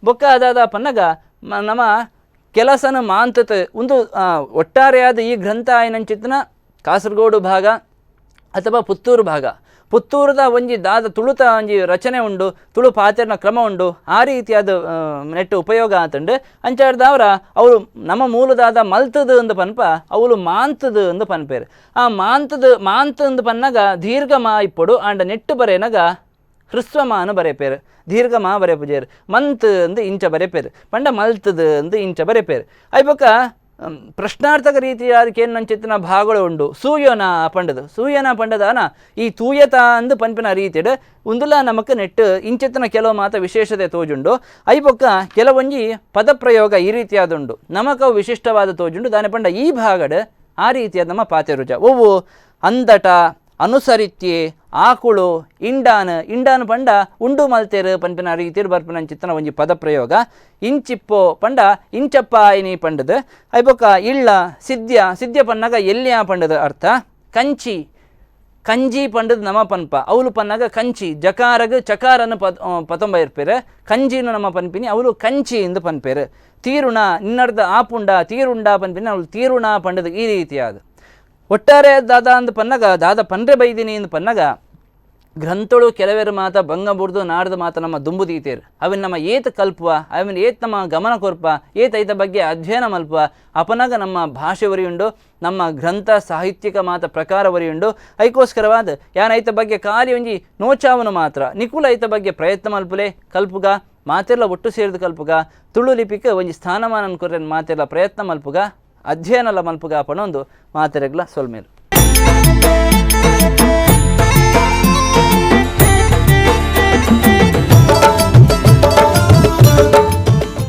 ಬೊಕ್ಕ ಅದಾದ ಪನ್ನಗ ನಮ್ಮ ಕೆಲಸನ ಮಾಂತತ ಒಂದು ಒಟ್ಟಾರೆಯಾದ ಈ ಗ್ರಂಥ ಆಯ್ನಂಚಿತ್ನ ಕಾಸರಗೋಡು ಭಾಗ ಅಥವಾ ಪುತ್ತೂರು ಭಾಗ ಪುತ್ತೂರದ ಒಂಜಿ ದಾದ ತುಳುತ ಒಂಜಿ ರಚನೆ ಉಂಡು ತುಳು ಪಾತೆರ್ನ ಕ್ರಮ ಉಂಡು ಆ ರೀತಿಯಾದ ನೆಟ್ಟು ಉಪಯೋಗ ಆತಂಡು. ಅಂಚಾಡ್ದವರ ಅವರು ನಮ್ಮ ಮೂಲದಾದ ಮಲ್ತದು ಅಂದು ಪನ್ಪ ಅವಳು ಮಾಂತದು ಅಂದು ಪನ್ಪೇರು. ಆ ಮಾಂತದು ಮಾಂತ ಅಂದು ಪನ್ನಗ ದೀರ್ಘ ಮಾ ಇಪ್ಪಡು ಆಂಡ ನೆಟ್ಟು ಬರೇನಗ ಹ್ರಸ್ವಮಾನ ಬರೆಪೇರು ದೀರ್ಘ ಮಾ ಬರೆಪುಜೇರು ಮಂತ್ ಅಂದು ಇಂಚ ಬರೆಪೇರು ಪಂಡ ಮಲ್ತದು ಅಂದು ಇಂಚ ಬರೆಪೇರು. ಐಬೊಕ್ಕ ಪ್ರಶ್ನಾರ್ಥಕ ರೀತಿಯಾದ ನಂಚಿತ್ತಿನ ಭಾಗಗಳು ಉಂಡು. ಸೂಯನ ಪಂಡದು ಸೂಯನ ಪಂಡದಾನ ಈ ತೂಯತ ಅಂದು ಪನ್ಪಿನ ರೀತಿಯಡ್ ಉಂದುಲ ನಮಕ್ ನೆಟ್ಟು ಇಂಚಿತ್ತಿನ ಕೆಲವು ಮಾತ ವಿಶೇಷತೆ ತೋಜುಂಡು. ಐಬೊಕ್ಕ ಕೆಲವೊಂಜಿ ಪದಪ್ರಯೋಗ ಈ ರೀತಿಯಾದುಂಡು ನಮಕ ವಿಶಿಷ್ಟವಾದ ತೋಜುಂಡು. ದಾನೆ ಪಂಡ ಈ ಭಾಗಡ್ ಆ ರೀತಿಯಾದ ನಮ್ಮ ಪಾತೆರುಜ ಒವು ಅಂದಟ ಅನುಸರಿತ್ಯೆ ಆಕುಳು ಇಂಡಾನ್ ಇಂಡಾನ್ ಪಂಡ ಉಂಡು ಮಲ್ತೇರು ಪನ್ಪಿನ ರೀತಿಯಲ್ಲಿ ಬರ್ಪಿನ ಚಿತ್ತನ ಒಂಜಿ ಪದಪ್ರಯೋಗ. ಇಂಚಿಪ್ಪೋ ಪಂಡ ಇಂಚಪ್ಪ ಇನಿ ಪಂಡದು. ಐಬೊಕ್ಕ ಇಳ್ಳ ಸಿದ್ಯ ಸಿದ್ಯ ಪನ್ನಗ ಎಲ್ಲಿಯ ಪಂಡದ ಅರ್ಥ. ಕಂಚಿ ಕಂಜಿ ಪಂಡದ ನಮ ಪನ್ಪ ಅವಳು ಪನ್ನಗ ಕಂಚಿ ಜಕಾರಗ ಚಕಾರನ ಪತೊಂಬ ಇರ್ಪೇರು ಕಂಜಿನ ನಮ್ಮ ಪನ್ಪಿನಿ ಅವಳು ಕಂಚಿ ಎಂದು ಪನ್ಪೇರು. ತೀರುಣ ನಿನ್ನರ್ದ ಆಪುಂಡ ತೀರುಂಡ ಪನ್ಪಿನಿ ಅವಳು ತೀರುಣ ಪಂಡದ ಈ ರೀತಿಯಾದ ಒಟ್ಟಾರೆ ದಾದ ಅಂದ್ ಪನ್ನಗ ದಾದ ಪನ್ರೆ ಬೈದಿನಿ ಅಂದ್ ಪನ್ನಗ ಗ್ರಂಥಳು ಕೆಲವೇರು ಮಾತ ಬಂಗ ಬುಡ್ದು ನಾಡ್ದ ಮಾತ ನಮ್ಮ ದುಂಬು ದೀತೇರು ಅವನ್ ನಮ್ಮ ಏತ್ ಕಲ್ಪುವ ಅವನ್ ಏತ್ ನಮ್ಮ ಗಮನ ಕೊರ್ಪ ಏತ್ ಐತ ಬಗ್ಗೆ ಅಧ್ಯಯನ ಮಲ್ಪುವ ಅಪನಗ ನಮ್ಮ ಭಾಷೆ ಒರಿಯುಂಡು ನಮ್ಮ ಗ್ರಂಥ ಸಾಹಿತ್ಯಿಕ ಮಾತ ಪ್ರಕಾರ ಒರಿಯುಂಡು. ಐಕೋಸ್ಕರವಾದ ಯಾನ್ ಐತ ಬಗ್ಗೆ ಖಾಲಿ ಒಂಜಿ ನೋಚಾವನು ಮಾತ್ರ ನಿಕುಲ ಐತ ಬಗ್ಗೆ ಪ್ರಯತ್ನ ಮಲ್ಪುಲೆ ಕಲ್ಪುಗ ಮಾತೆಲ್ಲ ಒಟ್ಟು ಸೇರಿದ ಕಲ್ಪುಗ ತುಳು ಲಿಪಿಗೆ ಒಂಜಿ ಸ್ಥಾನಮಾನ ಕೊರ್ರೆನ್ ಮಾತೆಲ್ಲ ಪ್ರಯತ್ನ ಮಲ್ಪುಗ ಅಧ್ಯಯನಲ ಮಲ್ಪುಗ ಪಣೊಂದು ಮಾತೆರೆಗ್ಲ ಸೊಲ್ಮೇಲು.